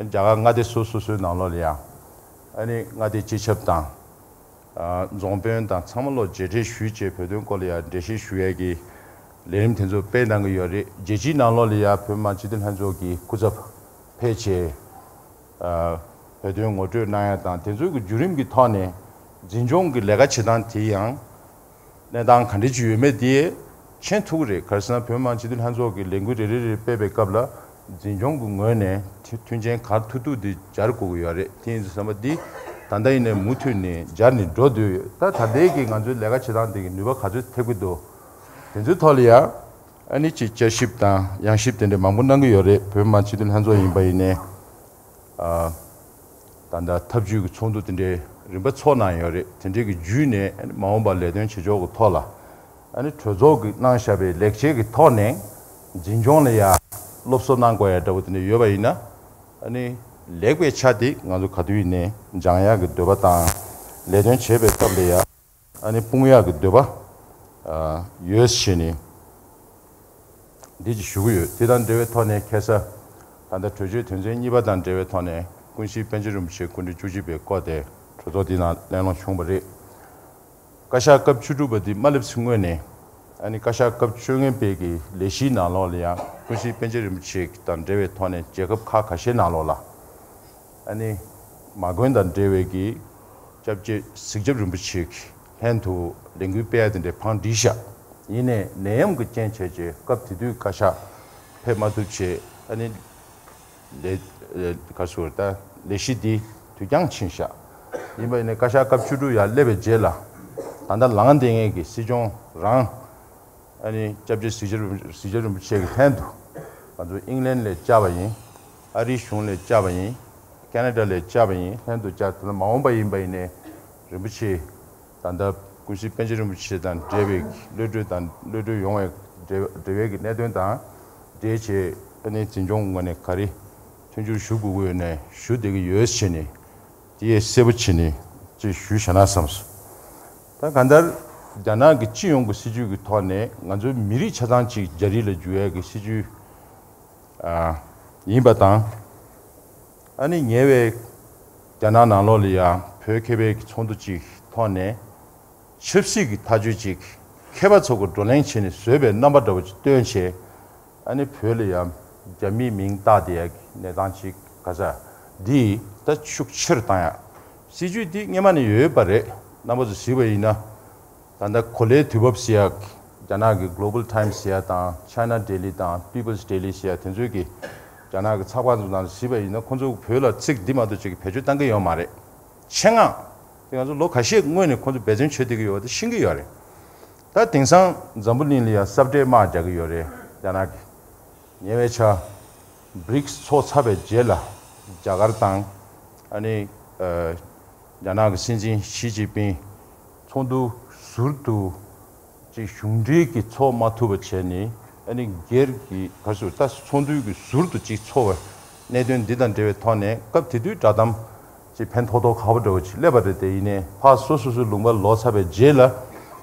རྒྱ་གར་མངའ་སྡེ་སོ་སོ་སོའི་ནང་ལོགས་ལ་ཡང་ཨ་ནི་མངའ་སྡེ་སྤྱི་ཁྱབ་དང་། ཨ་རྫོང་དཔོན་དང་ཚང་མ་ལོ་མཇལ་འཕྲད་ཞུས་བྱས་བོད་དོན་སྐོར་ལ་ཡང་འགྲེལ་བཤད་ཞུ་ཡས་ཀྱི་ ལས་རིམ་དེ་ཚོ་སྤེལ་གནང་གི་ཡོད་རེད། རྒྱལ་སྤྱིའི་ནང་ལོགས་ལ་ཡ་བོད་མི་མང་སྤྱི་འཐུས་ལྷན་ཚོགས་ཀྱི་སྐུ་ཚབ་ཕེབས་བྱས། ཨ། བོད་དོན་ངོ་སྤྲོད་གནང་ཡ་དང་དེ་ཚོའི་གི་བརྒྱུད་རིམ་གྱི་ཐོག་ནས་འཛིན་སྐྱོང་གི་ལས་ཀ་བྱེད་སྟངས་དེ་ཡང་གནས་སྟངས་ག་འདྲ་ཅིག་ཡོད་མེད་དེ་མཁྱེན་ཐུབ་ཀྱི་རེད། ག་རེ་ཟེར་ན་བོད་མི་མང་སྤྱི་འཐུས་ལྷན་ཚོགས་ཀྱི་ལས་འགུལ་རེ་རེ་རེ་སྤེལ་བའི་སྐབས་ལ་འཛིན་སྐྱོང་གི་ངོས་ནས་མཐུན་རྐྱེན་ག་ཐུབ་ཐུབ་དེ་སྦྱར་དགོས་ཀྱི་ཡོད་རེད། དེ་ཡིན་དུས་ཙམ་པ་འདི་ད་ལྟ་ཡིན་ནའི་མུ་མཐུད་ནས་སྦྱར་ནས་འགྲོ་བསྡད་ཡོད། ད་ད་ལྟའི་གི་ང་ཚོའི་ལས་ཀ་བྱེད་སྟངས་དེ་གི་ནུས་པ་ག་ཚོད་ཐེབས་ཀྱི་འདུག་དེ་ཚོའི་ཐོག་ལ་ཡ། ཨ་ནི་ཅིག་བསྐྱར་ཞིབ་དང་ཡང་ཞིབ་དེ་འདྲ་མང་པོ་གནང་གི་ཡོད་རེད། བོད་མི་མང་སྤྱི་འཐུས་ལྷན་ཚོགས་ཡིན་པ་ཡིན་ནའི། ཨ། ད་ལྟ་ཐབས་ཇུས་ཀྱི་ཚོགས་འདུ་དེ་འདྲའི་རིམ་པ་ཚོགས་གནང་ཡོད་རེད། དེ་འདྲའི་གི་བརྒྱུད་ནས་ཨ་ནི་མ་འོངས་པར་ལས་དོན་བྱེད་ཕྱོགས་ཀྱི་ཐོག་ལ་ཨ་ནི་གྲོས་ཚོགས་ཀྱིས་གནང་བཞག་པའི་ལེགས་ཆའི་གི་ཐོག་ནས་འཛིན་སྐྱོང་ལ་ཡ་སློབ་གསོ་གནང་དགོས་ཡ་འདྲ་པོ་དེ་འདྲ་ཡོད་པ་ཡིན་ན་ཨ་ནི་ལེགས་པའི་ཆ་དེ་ང་ཚོ་ག་དུས་ཡིན་ནའི་སྦྱང་ཡག་གི་འདོད་པ་དང་ལས་དོན་བྱེད་པའི་སྐབས་ལ་ཡ། ཨ་ནི་སྤུངས་ཡག་གི་འདོད་པ། ཨ། ཡོད་བྱས་ནས་འདི་ཅིག་ཞུ་གི་ཡོད། དེ་དང་འབྲེལ་བའི་ཐོག་ནས་ཁ་སང་ད་ལྟ་གྲོས་ཆོད་དོན་ཚན་གཉིས་པ་དང་འབྲེལ་བའི་ཐོག་ནས་ཀུན་གཤིས་པཎ་ཆེན་རིན་པོ་ཆེ་སྐུ་ཕྲེང་བཅུ་གཅིག་པའི་སྐོར་དེ་གྲོས་ཚོགས་འདི་ནང་གླེང་སློང་བྱུང་བ་རེད། བཀའ་ཤག་སྐབས་བཅུ་དྲུག་པ་འདི་མ་སླེབས་ཚེ་སྔོན་ནས་ཨ་ནི་བཀའ་ཤག་སྐབས་བཅོ་ལྔ་པའི་གི་ལས་གཞིའི་ནང་ལོགས་ལ་ཡང་ཀུན་གཤིས་པཎ་ཆེན་རིན་པོ་ཆེ་དང་འབྲེལ་བའི་ཐོག་ནས་རྒྱལ་ཁབ་ཁག་ཁ་ཤས་ནང་ལོགས་ལ། ཨ་ནི་མ་དགོན་དང་འབྲེལ་བའི་གི་སྐྱབས་རྗེ་གཟིགས་ཆབ་རིན་པོ་ཆེ་གི་ལྷན་དུ་ལས་འགུལ་སྤེལ་ཡ་དེ་འདྲའི་བང་བསྒྲིགས་ཤག་ཡིན་ནའི་ནད་ཡམས་ཀྱི་རྐྱེན་བྱས་རྗེས་སྐབས་དེ་དུས་བཀའ་ཤག་ཕེབས་མ་ཐུབ་བྱས། ཨ་ནི་ལས་ག་ཟེར་ད་ལས་གཞི་འདི་དུས་འགྱངས་ཕྱིན་ཤག་ཡིན་པ་ཡིན་ནའི་བཀའ་ཤག་སྐབས་བཅུ་དྲུག་ཡར་སླེབས་པའི་རྗེས་ལ་ད་ལྟ་ལངས་བསྡད་མཁན་གྱི་སྲིད་སྐྱོང་རང་། ཨ་ནི་སྐྱབས་རྗེ་གཟིགས་ཆབ་རིན་པོ་གཟིགས་ཆབ་རིན་པོ་ཆེ་གི་ལྷན་དུ་ང་ཚོ་ཨིང་ལན་ལ་བཅར་བ་ཡིན། ཨ་རིའི་གཞུང་ལ་བཅར་བ་ཡིན། ཁེ་ན་ཌ་ལ་བཅར་བ་ཡིན། ལྷན་དུ་བཅར། དེ་ལ་མ་འོངས་པ་ཡིན་པ་ཡིན་ནའི་རིན་པོ་ཆེ་ད་ལྟ་ཀུན་གཤིས་པཎ་ཆེན་རིན་པོ་ཆེ་དང་འབྲེལ་བའི་གློད་གྲོལ་དང་གློད་གྲོལ་ཡོང་བའི་འབྲེལ་འབྲེལ་བའི་གི་གནད་དོན་དང་འབྲེལ་བྱས། ཨ་ནི་འཛིན་སྐྱོང་ངོས་ནས་ག་རེ་མཐུན་འགྱུར་ཞུ་དགོས་ཀྱི་ཡོད་ནའི་ཞུ་བསྡད་ཀྱི་ཡོད་བྱས་ནས། དེ་ཡས་གསལ་པོ་བྱས་ནས་ཅིག་ཞུས་བཞག་ན་བསམས་སོང་། ད་གང་ལྟར་རྒྱ་ནག་གི་སྤྱི་ཡོངས་ཀྱི་སྲིད་བྱུས་ཀྱི་ཐོག་ནས་ང་ཚོའི་མི་རིགས་ཆ་ཚང་གཅིག་རྒྱ་རིགས་ལ་འགྱུར་ཡས་ཀྱི་སྲིད་བྱུས་ཨ་ཡིན་པ་དང་། ཨ་ནི་ཉེ་བའི་རྒྱ་ནག་ནང་ལོགས་ལ་ཡང་བོད་མཁས་པའི་ཚོགས་འདུ་གཅིག་ཐོག་ནས་ཆབ་སྲིད་ཀྱི་ཐག་གཅོད་ཅིག་མཁས་པ་ཚོ་གི་བགྲོ་གླེང་བྱས་ནས་བཟོས་པའི་རྣམ་པ་འདྲ་བོ་ཅིག་བཏོན་བྱས། ཨ་ནི་བོད་ལ་ཡང་རྒྱ་མིའི་མིང་བཏགས་བསྡད་ཡག་གི་གནས་སྟངས་ཅིག་ག་ས་འདི་ད་ཤུགས་ཆེ་རུ་བཏང་ཡག་སྲིད་བྱུས་འདི་སྔོན་མ་ནས་ཡོད་པ་རེད། རྣམ་པ་ཚོ་གཟིགས་པ་ཡིན་ན་ད་ལྟ་གོ་ལའི་དུས་བབ་ཟེར་ཡག་རྒྱ་ནག་གི་Global Times ཟེར་ཡག་དང་China Daily དང་People's Daily ཟེར་ཡག་དེ་ཚོའི་གི་རྒྱ་ནག་གི་ཚགས་པར་ཚོ་ནང་ལ་གཟིགས་པ་ཡིན་ན་ཁོང་ཚོ་བོད་ལ་ཚིག་འདི་མ་གཏོགས་ཅིག་གི་བེད་སྤྱོད་བཏང་གི་ཡོད་མ་རེད། ཆེད་མངགས་དེ་ང་ཚོ་ལོ་ཁ་ཤས་སྔོན་ནས་ཁོང་ཚོ་འབད་བརྩོན་བྱེད་བསྡད་ཀྱི་ཡོད་པ་དེ་ཤེས་ཀྱི་ཡོད་རེད། ད་དེང་སང་འཛམ་བུ་གླིང་ལ་ཡང་ས་བཀྲའི་དམག་རྒྱག་གི་ཡོད་རེད་རྒྱ་ནག་གིས། ཉེ་བའི་ཆར་བྷི་རིགས་ཚོགས་ཚར་བའི་རྗེས་ལ་རྒྱ་གར་དང་ཨ་ནི་ཨ་རྒྱ་ནག་གི་སྲིད་འཛིན་ཞི་ཅིན་ཕིང་ཚོགས་འདུ་ཟུར་དུ་ཅིག་གཞུང་འབྲེལ་གྱི་ཚོགས་མ་ཐུབ་པ་བྱས་ནས། ཨ་ནི་སྒེར་གྱི་ག་ཚོད་ད་ཚོགས་འདུ་གི་ཟུར་དུ་ཅིག་ཚོགས་པའི་གནད་དོན་འདི་དང་འབྲེལ་བའི་ཐོག་ནས་སྐབས་དེ་དུས་བསྒྲགས་གཏམ་ཅིག་ཕན་ཐོགས་ཐོགས་ཁག་པོ་འདྲ་བོ་ཅིག་སླེབས་པ་རེད། དེ་ཡིན་ནའི་ཕར་སོ་སོ་སོའི་ལུང་པར་ལོག་ཚར་བའི་རྗེས་ལ་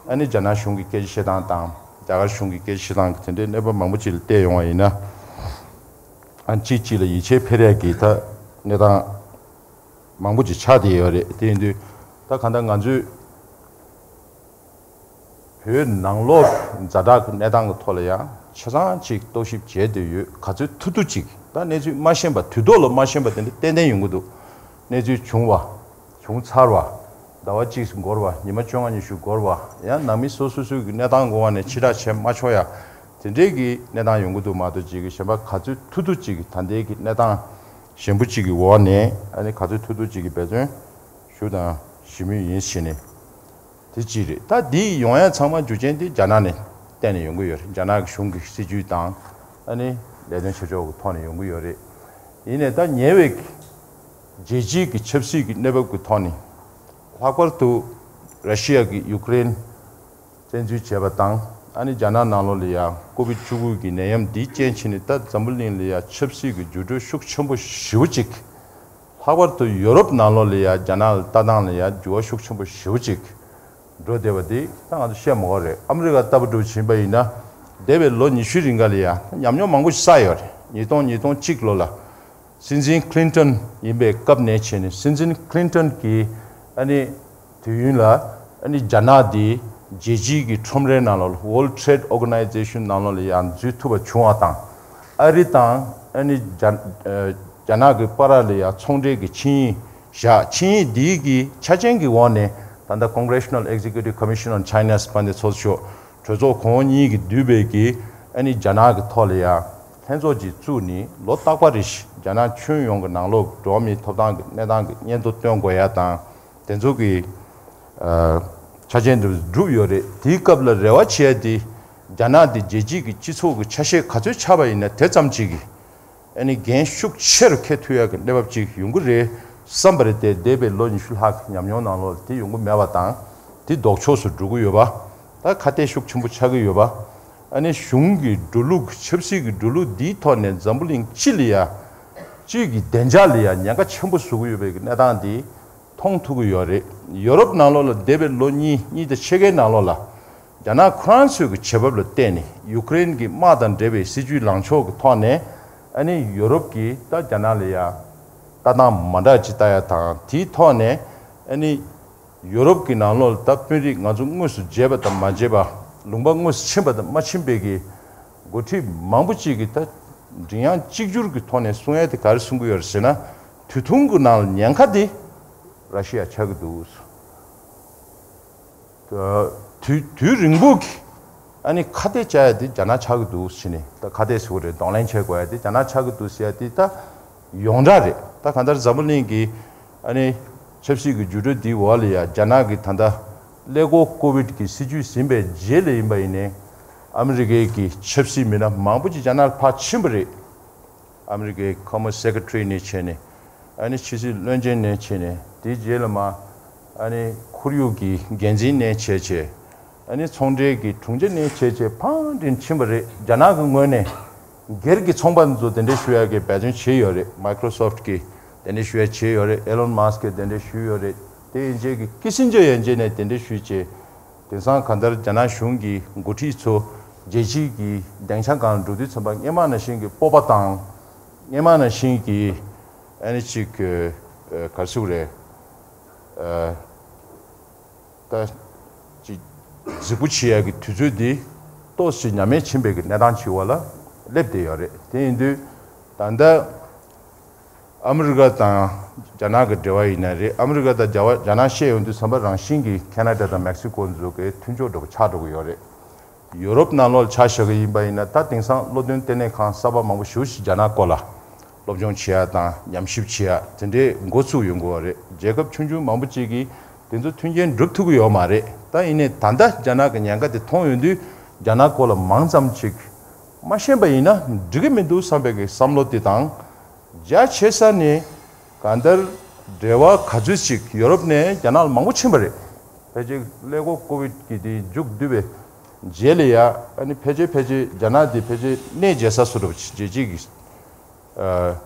ཨ་ནི་རྒྱ་ནག་གཞུང་གི་སྐད་ཆ་བཤད་སྟངས་དང་རྒྱ་གར་གཞུང་གི་སྐད་ཆ་བཤད་སྟངས་ཀྱི་དེ་འདྲའི་གནས་བབ་མང་པོ་ཅིག་ལ་བལྟས་ཡོང་བ་ཡིན་ན། ཨ་གཅིག་གཅིག་ལ་ཡིད་ཆེས་འཕེར་ཡག་གི་ད་གནས་སྟངས་མང་པོ་ཅིག་ཆགས་བསྡད་ཡོད་རེད། དེ་ཡིན་དུས་ད་གང་ལྟར་ང་ཚོས་བོད་ནང་ལོགས་ཛ་དྲག་གི་གནས་སྟངས་ཀྱི་ཐོག་ལ་ཡང་ཆ་ཚང་ཅིག་རྟོག་ཞིབ་བྱས་བསྡད་ཡོད། ག་ཚོད་ཐུབ་ཐུབ་ཅིག་ད་གནས་ཚུལ་མ་ཤེས་པ་དུས་ཐོག་ལ་མ་ཤེས་པ་དེ་འདྲ་ཏན་ཏན་ཡོང་གི་འདུག་གནས་ཚུལ་བྱུང་བ། བྱུང་ཚར་བ། ཟླ་བ་གཅིག་འགོར་བ། ཉི་མ་བཅོ་ལྔ་ཉི་ཤུ་འགོར་བ། ཡང་ནང་མི་སོ་སོ་སོའི་གི་གནས་སྟངས་འགོ་བ་ནས་ཕྱི་བསྒྲགས་བྱས་མ་ཆོག་ཡ། དེ་འདྲའི་གི་གནས་སྟངས་ཡོང་གི་འདུག་མ་གཏོགས་ཅིག་གི་གཞན་པ་ག་ཚོད་ཐུབ་ཐུབ་ཅིག་གི་ད་ལྟའི་གི་གནས་སྟངས་ཞན་པོ་ཅིག་གི་འོག་ནས་ཨ་ནི་ག་ཚོད་ཐུབ་ཐུབ་ཅིག་གི་འབད་བརྩོན་ཞུ་དང་ཞུ་མུས་ཡིན་ཟེར་ནས། དེ་གཅིག་རེད། ད་འདི་ཡོང་ཡ་ཚང་མ་རྒྱུ་རྐྱེན་དེ་རྒྱ་ནག་ནས་བརྟེན་ནས་ཡོང་གི་ཡོད་རེད། རྒྱ་ནག་གི་གཞུང་གི་སྲིད་ཇུས་དང་ཨ་ནི་ལས་དོན་བྱེད་ཕྱོགས་ཀྱི་ཐོག་ནས་ཡོང་གི་ཡོད་རེད། ཡིན་ནའི་ད་ཉེ་བའི་རྒྱལ་སྤྱིའི་གི་ཆབ་སྲིད་ཀྱི་གནས་བབ་ཀྱི་ཐོག་ནས་ལྷག་པར་དུ་ར་ཤི་ཡ་གིས་ཡུ་ཀེ་རེན་བཙན་འཛུལ་བྱས་པ་དང་ཨ་ནི་རྒྱ་ནག་ནང་ལོགས་ལ་ཡ་ཀོ་བིད་བཅུ་དགུ་གི་ནད་ཡམས་འདིའི་རྐྱེན་བྱས་ནས་ད་འཛམ་བུ་གླིང་ལ་ཡ་ཆབ་སྲིད་ཀྱི་འགྱུར་འགྲོས་ཤུགས་ཆེན་པོ་ཞེ་པོ་ཅིག་ལྷག་པར་དུ་ཡོ་རོབ་ནང་ལོགས་ལ་ཡ་རྒྱ་ནག་ལ་ལྟ་སྟངས་ལ་ཡ་འགྱུར་བ་ཤུགས་ཆེན་པོ་ཞེ་པོ་ཅིག་འགྲོ་བསྡད་པ་འདི་ད་ང་ཚོ་བཤད་མ་དགོས་རེད། ཨ་མི་རི་ཀ་ལྟ་བུ་འགྲོ་བཞིན་པ་ཡིན་ན་འདས་པའི་ལོ་ཉི་ཤུའི་རིང་ག་ལ་ཡ་ཉམས་མྱོང་མང་པོ་ཞིག་བསགས་ཡོད་རེད། ཉིས་སྟོང་ཉིས་སྟོང་གཅིག་ལོ་ལ་སྲིད་འཛིན་ཀི་ལིན་ཏོན་ཡིན་པའི་སྐབས་ནས་བྱས་ནས་སྲིད་འཛིན་ཀི་ལིན་ཏོན་གྱིས་ཨ་ནི་དུས་ཡུན་ལ་ཨ་ནི་རྒྱ་ནག་འདི་ རྒྱལ་སྤྱིའི་གི་ཁྲོམ་རའི་ནང་ལོགས་ལ། World Trade Organization ནང་ལོགས་ལ་ཡང་འཛུལ་ཐུབ་པ་བྱུང་བ་དང་། ཨ་རི་དང་ཨ་ནི་རྒྱ་ཨ་རྒྱ་ནག་གི་བར་ལ་ཡང་ཚོང་འབྲེལ་གྱི་ཆིངས་ཡིག་བཞག་ཆིངས་ཡིག་འདིའི་གི་ཆ་རྐྱེན་གྱི་འོག་ནས། ད་ལྟ་Congressional Executive Commission on China's དཔལ་ལྡན་ཚོགས་གཙོ་མཆོག་གྲོས་ཚོགས་གོང་འོག་གཉིས་ཀྱིས་བསྡུས་པའི་གི་ཨ་ནི་རྒྱ་ནག་གི་ཐོག་ལ་ཡང་ལྷན་ཚོགས་ཅིག་བཙུགས་ནས། ལོ་རྟག་པ་རེ་བཞིན་རྒྱ་ནག་ཁྱོན་ཡོངས་ཀྱི་ནང་ལོགས་འགྲོ་བ་མིའི་ཐོབ་ཐང་གི་གནས་སྟངས་ཀྱི་སྙན་ཐོ་བཏོན་དགོས་ཡ་དང་། དེ་ཚོ་གི་ཨ་ཆ་རྐྱེན་དེ་གྲུབ་ཡོད་རེད། དེའི་སྐབས་ལ་རེ་བ་བྱེད་ཡ་དེ། རྒྱ་ནག་དེ་རྒྱལ་སྤྱིའི་གི་སྤྱི་ཚོགས་ཀྱི་ཆ་ཤས་ག་ཚོད་ཆགས་པ་ཡིན་ན་དེ་ཙམ་ཅིག་གི་ཨ་ནི་འགན་ཤུགས་ཆེ་རུ་འཁྱེར་ཐུབ་ཡ་གི་གནས་བབ་ཅིག་ཡོང་གི་རེད་བསམ་པ་རེད་དེ། འདས་པའི་ལོ་ཉི་ཤུ་ལྷག་གི་ཉམས་མྱོང་ནང་ལོགས་ལ་དེ་ཡོང་གི་མེད་པ་དང་། དེ་ལྡོག་ཕྱོགས་སུ་འགྲོ་གི་ཡོད་པ། ད་ཁ་གཏད་ཤུགས་ཆེན་པོ་ཆགས་ཀྱི་ཡོད་པ། ཨ་ནི་གཞུང་གི་འགྲོ་ལུགས། ཆབ་སྲིད་ཀྱི་འགྲོ་ལུགས་འདིའི་ཐོག་ནས་འཛམ་བུ་གླིང་སྤྱི་ལ་ཡ། སྤྱི་གི་བདེ་འཇགས་ལ་ཡ་ཉེན་ཁ་ཆེན་པོ་བཟོ་གི་ཡོད་པའི་གི་གནས་སྟངས་འདི་མཐོང་ཐུབ་ཀྱི་ཡོད་རེད། ཡོ་རོབ་ནང་ལོགས་ལ་འདས་པའི་ལོ་གཉིས། གཉིས་དང་ཕྱེད་ཀའི་ནང་ལོགས་ལ། རྒྱ་ནག་ཁོ་རང་ཚོའི་གི་བྱེད་བབ་ལ་བལྟས་ནས། ཡུ་ཀེ་རེན་གྱི་དམག་དང་འབྲེལ་བའི་སྲིད་ཇུས་ལངས་ཕྱོགས་ཀྱི་ཐོག་ནས། ཨ་ནི་ཡོ་རོབ་ཀྱིས་ད་རྒྱ་ནག་ལ་ཡ་ལྟ་སྟངས་མ་འདྲ་ཅིག་ལྟ་ཡ་དང་། དེའི་ཐོག་ནས་ཨ་ནི་ཡོ་རོབ་ཀྱི་ནང་ལོགས་ལ་ད་དཔོན་རིགས་ང་ཚོ་དངོས་སུ་མཇལ་བ་དང་མ་མཇལ་བ། ལུང་པ་དངོས་སུ་ཕྱིན་པ་དང་མ་ཕྱིན་པའི་གི་འགོ་ཁྲིད་མང་པོ་ཅིག་གིས་ད་མགྲིན་དབྱངས་གཅིག་གྱུར་གྱི་ཐོག་ནས་གསུང་ཡ་དེ་ག་རེ་གསུང་གི་ཡོད་རེད་ཟེར་ན། དུས་ཐུང་གི་ནང་ལ་ཉེན་ཁ་དེ་ར་ཤི་ཡ་ཆགས་ཀྱི་འདུག། དུས་དུས་རིང་པོ་གི་ཨ་ནི་ཁ་གཏད་བཅག་ཡ་དེ་རྒྱ་ནག་ཆགས་ཀྱི་འདུག་ཟེར་ནས། ད་ཁ་གཏད་ཟེར་དགོས་རེད། གདོང་ལེན་བྱེད་དགོས་ཡ་དེ་རྒྱ་ནག་ཆགས་ཀྱི་འདུག་ཟེར་ཡ་དེ་ད་ཡོངས་གྲགས་རེད། ད་གང་ལྟར་འཛམ་བུ་གླིང་གི་ཨ་ནི་ཆབ་སྲིད་ཀྱི་འགྱུར་འགྲོས་འདིའི་འོག་ལ་ཡ། རྒྱ་ནག་གིས་ད་ལྟ་ཀླད་ཀོར་ཀོ་བིད་ཀྱི་སྲིད་ཇུས་ཟིན་པའི་རྗེས་ལ་ཡིན་པ་ཡིན་ནའི། ཨ་མི་རི་ཀའི་གི་ཆབ་སྲིད་མི་སྣ་མང་པོ་ཅིག་རྒྱ་ནག་ལ་ཕར་ཕྱིན་པ་རེད། ཨ་མི་རི་ཀའི་ཁོ་མོ་སེ་ཀེ་ཊ་རི་ནས་བྱས་ནས། ཨ་ནི་ཕྱི་སྲིད་བློན་ཆེན་ནས་བྱས་ནས། དེའི་རྗེས་ལ་མ་ཨ་ནི་ཁོར་ཡུག་གི་འགན་འཛིན་ནས་བྱས་བྱས། ཨ་ནི་ཚོང་འབྲེལ་གྱི་དྲུང་ཆེ་ནས་བྱས་བྱས་ཕར་འདྲེན་ཕྱིན་པ་རེད། རྒྱ་ནག་གི་ངོས་ནས་སྒེར་གྱི་ཚོང་པ་ཚོ་དེ་འདྲ་ཞུ་ཡ་གི་འབད་བརྩོན་བྱས་ཡོད་རེད། མའི་ཀྲོ་སོབ་ཀྱིས་དེ་འདྲ་ཞུ་ཡ་བྱས་ཡོད་རེད། ཨེ་ལོན་མཱ་སི་ཀིས་དེ་འདྲ་ཞུས་ཡོད་རེད། དེ་ཡན་ཆད་ཀྱི་ཀི་སིན་ཇར་ཡན་ཆད་ནས་དེ་འདྲ་ཞུས་བྱས། དེང་སང་གང་ལྟར་རྒྱ་ནག་གཞུང་གི་འགོ་ཁྲིད་ཚོ་རྒྱལ་སྤྱིའི་གི་སྡིངས་ཆ་སྒང་འགྲོ་དུས་ཙམ་པ། སྔོན་མ་ནང་བཞིན་གྱི་སྤོབས་པ་དང་། སྔོན་མ་ནང་བཞིན་གྱི་ཨ་ནི་ཅིག་ག་རེ་ཟེར་དགོས་རེད། ཨ་ད་ཅིག་གཟིགས་པོ་བྱེད་ཡ་གི་དུས་ཚོད་འདི་ཏོག་ཙམ་ཉམས་དམས་ཕྱིན་པའི་གི་གནས་སྟངས་ཅིག་འོག་ལ་སླེབས་བསྡད་ཡོད་རེད། དེ་ཡིན་དུས་ད་ལྟ་ཨ་མི་རི་ཀ་དང་རྒྱ་ནག་གི་འབྲེལ་བ་ཡིན་ན་རེད། ཨ་མི་རི་ཀ་དང་རྒྱ་བ་རྒྱ་ནག་བཤད་ཡོང་དུས་ཙམ་པ། རང་བཞིན་གྱིས་ཁེ་ན་ཌ་དང་མེག་སི་ཀོ་ཚོ་གི་མཐུན་ཕྱོགས་འདྲ་པོ་ཆགས་འགྲོ་གི་ཡོད་རེད། ཡོ་རོབ་ནང་ལོགས་ཆ་བཞག་གི་ཡིན་པ་ཡིན་ན། ད་དེང་སང་སློབ་སྟོན་ལྟེ་གནས་ཁང་གསར་པ་མང་པོ་ཞེ་པོ་ཅིག་རྒྱ་ནག་སྐོར་ལ་སློབ་སྦྱོང་བྱེད་ཡ་དང་ཉམས་ཞིབ་བྱེད་ཡ་དེ་འདྲའི་འགོ་ཚུགས་ཡོང་གི་ཡོད་རེད། རྒྱལ་ཁབ་ཆུང་ཆུང་མང་པོ་ཅིག་གིས་དེ་ཚོ་མཐུན་རྐྱེན་སྒྲུབ་ཐུབ་ཀྱི་ཡོད་མ་རེད། ད་ཡིན་ནའི་ད་ལྟ་རྒྱ་ནག་གི་ཉེན་ཁ་དེ་མཐོང་ཡོང་དུས། རྒྱ་ནག་སྐོར་ལ་མང་ཙམ་ཅིག་མ་ཤེས་པ་ཡིན་ན་འགྲིག་གི་མི་འདུག་བསམ་པའི་གི་བསམ་བློ་དེ་དང་། རྒྱ་ཆེ་ས་ནས་གང་ལྟར་འབྲེལ་བ་ག་ཚོད་ཅིག་ཡོ་རོབ་ནས་རྒྱ་ནག་ལ་མང་པོ་ཕྱིན་པ་རེད། ཕལ་ཆེར་ཀླད་ཀོར་ཀོ་བིད་ཀྱི་དེ་མཇུག་བསྡུས་པའི་རྗེས་ལ་ཡ། ཨ་ནི་ཕལ་ཆེར་ཕལ་ཆེར་རྒྱ་ནག་དེ་ཕལ་ཆེར་གནས་མཇལ་ས་བཟོ་འདྲ་པོ་ཅིག་རྒྱལ་སྤྱིའི་གི་ཨ་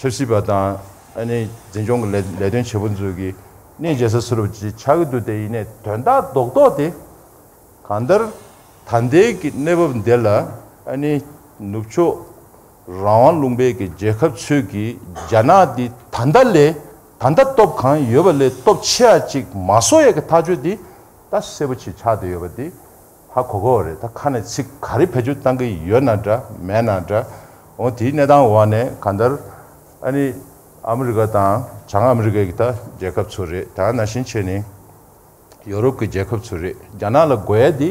ཆབ་སྲིད་པ་དང་། ཨ་ནི་འཛིན་སྐྱོང་གི་ལས་ལས་དོན་བྱེད་པོ་ཚོ་གི་གནས་མཇལ་ས་བཟོ་འདྲ་པོ་ཅིག་ཆགས་ཀྱི་འདུག། དེ་ཡིན་ནའི་དོན་དག་རྡོག་རྡོག་དེ། གང་ལྟར་ད་ལྟའི་གི་གནས་བབ་འདི་ལ། ཨ་ནི་ནུབ་ཕྱོགས་རང་དབང་ལུང་པའི་གི་རྒྱལ་ཁབ་ཚོས་ཀྱིས་རྒྱ་ནག་འདི་ད་ལྟ་ལས་ད་ལྟ་སྟོབས་གང་ཡོད་པ་ལས་སྟོབས་ཆེ་བ་ཅིག་མ་བཟོ་ཡ་གི་ཐག་གཅོད་འདི་ད་གསལ་པོ་ཅིག་ཆགས་བསྡད་ཡོད་པ་འདི་ཧ་གོ་གོ་བ་རེད། ད་ཁ་ནས་ཚིག་ག་རེ་བེད་སྤྱོད་བཏང་གི་ཡོད་ན་འདྲ་མེད་ན་འདྲ། འོ་དེའི་གནས་སྟངས་འོག་ནས་གང་ལྟར་ཨ་ནི་ཨ་མི་རི་ཀ་དང་བྱང་ཨ་མི་རི་ཀའི་གི་ད་རྒྱལ་ཁབ་ཚོ་རེད། ད་ནང་བཞིན་བྱས་ནས། ཡོ་རོབ་ཀྱི་རྒྱལ་ཁབ་ཚོ་རེད། རྒྱ་ནག་ལ་དགོས་ཡ་དེ་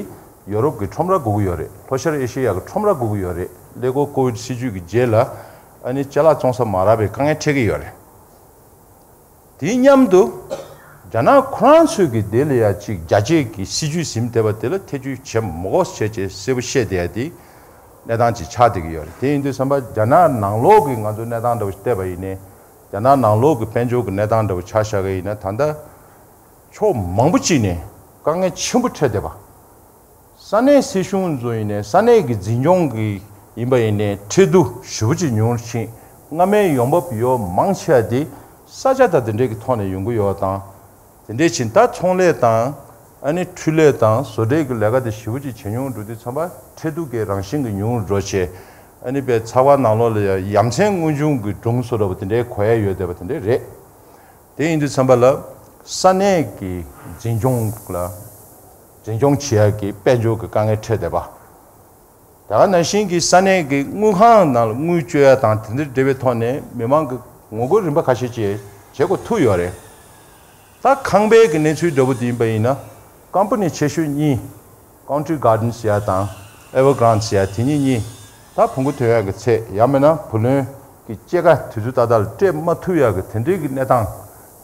ཡོ་རོབ་ཀྱི་ཁྲོམ་ར་དགོས་ཀྱི་ཡོད་རེད། ལྷོ་ཤར་ཨེ་ཤེ་ཡ་གི་ཁྲོམ་ར་དགོས་ཀྱི་ཡོད་རེད། ཀླད་ཀོར་ཀོ་བིད་སྲིད་ཇུས་ཀྱི་རྗེས་ལ་ཨ་ནི་ཅ་ལག་བཙོང་ས་མ་རག་པའི་དཀའ་ངལ་འཕྲད་ཀྱི་ཡོད་རེད། དེ་མཉམ་དུ་རྒྱ་ནག་ཁོ་རང་ཚོས་ཀྱི་དེ་ལ་ཡ་ཅིག་རྒྱ་སྐྱེད་ཀྱི་སྲིད་ཇུས་ཟིན་བསྡད་པ་དེ་ལ་ཐེ་ཇུས་བྱེད་མི་དགོས་བྱས་བྱས་གསལ་པོ་བཤད་བསྡད་ཡ་དེ་གནས་སྟངས་ཅིག་ཆགས་བསྡད་ཀྱི་ཡོད་རེད། དེ་ཡིན་དུས་ཙམ་པ་རྒྱ་ནག་ནང་ལོགས་ཀྱི་ང་ཚོ་གནས་སྟངས་འདྲ་པོ་ཞིག་བལྟས་པ་ཡིན་ནའི། རྒྱ་ནག་ནང་ལོགས་ཀྱི་དཔལ་འབྱོར་གྱི་གནས་སྟངས་འདྲ་པོ་ཆ་བཞག་གི་ཡིན་ན། ད་ལྟ་ཕྱོགས་མང་པོ་ཅིག་ནས་དཀའ་ངལ་ཆེན་པོ་འཕྲད་བསྡད་པ། ས་གནས་སྲིད་གཞུང་ཚོ་ཡིན་ནའི། ས་གནས་ཀྱི་འཛིན་སྐྱོང་གི་ཡིན་པ་ཡིན་ནའི། ཁྲལ་བསྡུ་ཞེ་པོ་ཅིག་ཉུང་རུ་ཕྱིན། སྔ་མའི་ཡོང་འབབ་ཡོད་མང་ཆེ་བ་དེ་ས་ཆ་དང་དེ་འདྲས་ཀྱི་ཐོག་ནས་ཡོང་གི་ཡོད་པ་དང་། དེ་འདྲས་ཕྱིན། ད་ཚོང་ལས་དང་ཨ་ནི་འཕྲུལ་ལས་དང་བཟོ་གྲྭའི་གི་ལས་ཀ་དེ་ཞེ་པོ་ཅིག་བྱེད་མྱོང་འགྲོ་དུས་ཙམ་པ། ཁྲལ་བསྡུ་གི་རང་བཞིན་གྱི་ཉུང་རུ་འགྲོ་བྱས། ཨ་ནི་དཔེ་ཚགས་པར་ནང་ལོགས་ལ་ཡ་ཡ་མཚན་དངོས་བྱུང་གི་སྒྲུང་བཟོ་འདྲ་པོ་དེ་འདྲའི་གོ་ཡ་ཡོད་བསྡད་པ་དེ་འདྲས་རེད། དེ་ཡིན་དུས་ཙམ་པ་ལ་ས་གནས་ཀྱི་འཛིན་སྐྱོང་ལ། འཛིན་སྐྱོང་བྱེད་ཡག་གི་དཔལ་འབྱོར་གྱི་དཀའ་ངལ་འཕྲད་བསྡད་པ། དེ་ག་ནང་བཞིན་གྱི་ས་གནས་ཀྱི་དངུལ་ཁང་ནང་ལ་དངུལ་བཅོལ་ཡ་དང་དེ་འདྲ་འབྲེལ་བའི་ཐོག་ནས་མི་མང་གི་ངོ་རྒོལ་རིམ་པ་ཁ་ཤས་ཅིག་བྱེད་དགོས་ཐུག་ཡོད་རེད། ད་ཁང་པའི་གི་གནས་ཚུལ་འདྲ་པོ་དེ་ཡིན་པ་ཡིན་ན་ཀམ་པ་ནི་ཆེ་ཤོས་གཉིས། Country Gardens ཟེར་ཡ་དང་Evergrande ཟེར་ཡ་དེ་གཉིས་གཉིས་ད་བོང་གུ་ཐོན་ཡ་གི་ཚད་ཡང་མིན་ན་བུ་ལོན་གྱི་སྐྱེད་ཀ་དུས་ཚོད་ཏག་ཏག་ལ་སྤྲད་མ་ཐུབ་ཡ་གི་དེ་འདྲའི་གི་གནས་སྟངས་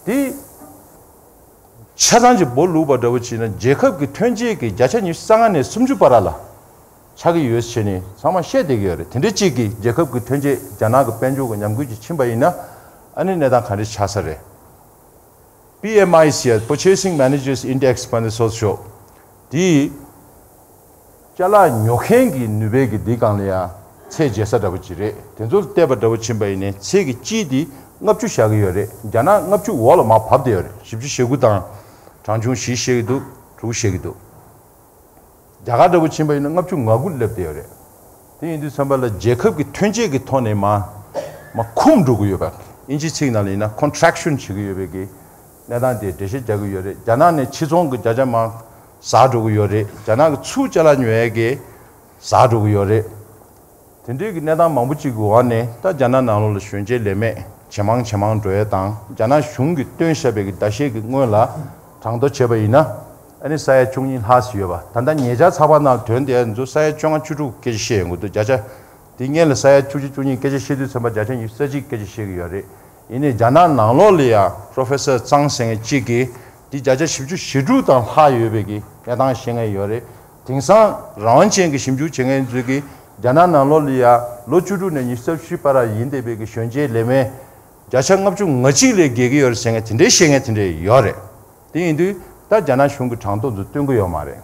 དེ། ཆ་ཚང་གཅིག་སྦོ་ལུག་པ་འདྲ་པོ་བྱས་ན་རྒྱལ་ཁབ་ཀྱི་ཐོན་སྐྱེད་ཀྱི་བརྒྱ་ཆ་ཉི་ཤུ་རྩ་ལྔ་ནས་སུམ་ཅུ་བར་ལ་ཆགས་ཀྱི་ཡོད་ཟེར་ནས་ཚང་མ་བཤད་བསྡད་ཀྱི་ཡོད་རེད། དེ་འདྲའི་གཅིག་གིས་རྒྱལ་ཁབ་ཀྱི་ཐོན་སྐྱེད་རྒྱ་ནག་གི་དཔལ་འབྱོར་གྱི་ཉམས་རྒུད་ཅིག་ཕྱིན་པ་ཡིན་ན་ཨ་ནི་གནས་སྟངས་ག་འདྲ་ཆགས་ས་རེད། པི་ཨེམ་ཨའི་ཟེར་ཡ་Purchasing Managers Index པ་འདི་སོགས་ཤོག་དེ་ཅ་ལག་ཉོ་མཁན་གྱི་ནུས་པའི་གི་འདི་སྒང་ལ་ཡ་ཚད་འཇལ་ས་འདྲ་པོ་ཅིག་རེད། དེ་ཚོ་ལ་བལྟས་པ་འདྲ་པོ་ཕྱིན་པ་ཡིན་ནའི་ཚད་ཀྱི་སྤྱི་དེ་ལྔ་བཅུ་བཞག་གི་ཡོད་རེད། རྒྱ་ནག་ལྔ་བཅུ་འོག་ལ་མར་བབས་བསྡད་ཡོད་རེད། བཞི་བཅུ་ཞེ་དགུ་དང་གྲངས་ཆུང་བཞི་བཤད་ཀྱི་འདུག་དྲུག་བཤད་ཀྱི་འདུག་རྒྱ་གར་འདྲ་པོ་ཕྱིན་པ་ཡིན་ན་ལྔ་བཅུ་ང་དགུ་སླེབས་བསྡད་ཡོད་རེད། དེ་ཡིན་དུས་ཙམ་པ་ལ་རྒྱལ་ཁབ་ཀྱི་ཐོན་སྐྱེད་ཀྱི་ཐོག་ནས་མར་མར་འཁུམས་འགྲོ་གི་ཡོད་པ། ཨིན་ཇིའི་ཚིག་ནང་ལ་ཡིན་ན་contraction བྱེད་ཀྱི་ཡོད་པའི་གི་གནས་སྟངས་དེ་འགྲེལ་བཤད་རྒྱག་གི་ཡོད་རེད། རྒྱ་ནག་ནས་ཕྱིར་ཚོང་གི་བརྒྱ་ཆ་མར་ཟག་འགྲོ་གི་ཡོད་རེད། རྒྱ་ནག་གི་ཚུར་ཅ་ལག་ཉོ་ཡས་ཀྱི་ཟག་འགྲོ་གི་ཡོད་རེད། དེ་འདྲའི་གི་གནས་སྟངས་མང་པོ་ཅིག་གི་འོག་ནས་ད་རྒྱ་ནག་ནང་ལོགས་ལ་གཞོན་སྐྱེས་ལས་མེད་ཇེ་མང་ཇེ་མང་འགྲོ་ཡས་དང་། རྒྱ་ནག་གཞུང་གིས་བཏོན་བཞག་པའི་གི་ཟླ་ཤས་ཀྱི་སྔོན་ལ་གྲངས་ཐོ་བྱས་པ་ཡིན་ན་ཨ་ནི་ས་ཡ་བཅུ་གཉིས་ལྷག་ཙམ་ཡོད་པ། ད་ལྟ་ཉེ་ཆར་ཚགས་པར་ནང་ཐོན་བསྡད་ཡ་ཚོ་ས་ཡ་བཅོ་ལྔ་བཅུ་དྲུག་སྐད་ཆ་བཤད་ཡོང་གི་འདུག་བརྒྱ་ཆ་དེ་སྔོན་ལ་ས་ཡ་བཅུ་གཅིག་བཅུ་གཉིས་སྐད་ཆ་བཤད་དུས་ཙམ་པ་བརྒྱ་ཆ་ཉི་ཤུ་རྩ་གཅིག་སྐད་ཆ་བཤད་ཀྱི་ཡོད་རེད། ཡིན་ནའི་རྒྱ་ནག་ནང་ལོགས་ལ་ཡ་Professor ཙང་ཟེར་མཁན་གཅིག་གིས་འདི་བརྒྱ་ཆ་བཞི་བཅུ་ཞེ་དྲུག་དང་ལྷག་ཡོད་པའི་གི་གནས་སྟངས་བཤད་མཁན་ཡོད་རེད། དེང་སང་རང་དབང་ཅན་གྱི་ཞིབ་འཇུག་བྱེད་མཁན་ཚོས་ཀྱིས་རྒྱ་ནག་ནང་ལོགས་ལ་ཡ་ལོ་བཅུ་དྲུག་ནས་ཉི་ཤུ་རྩ་བཞི་བར་ཡིན་བསྡད་པའི་གི་གཞོན་སྐྱེས་ལས་མེད་བརྒྱ་ཆ་ལྔ་བཅུ་ང་གཅིག་ལས་བརྒལ་གྱི་ཡོད་རེད་ཟེར་མཁན་དེ་འདྲའི་བཤད་མཁན་དེ་འདྲའི་ཡོད་རེད། དེ་ཡིན་དུས་ད་རྒྱ་ནག་གཞུང་གི་གྲངས་ཐོ་ཚོ་སྟོན་གྱི་ཡོད་མ་རེད།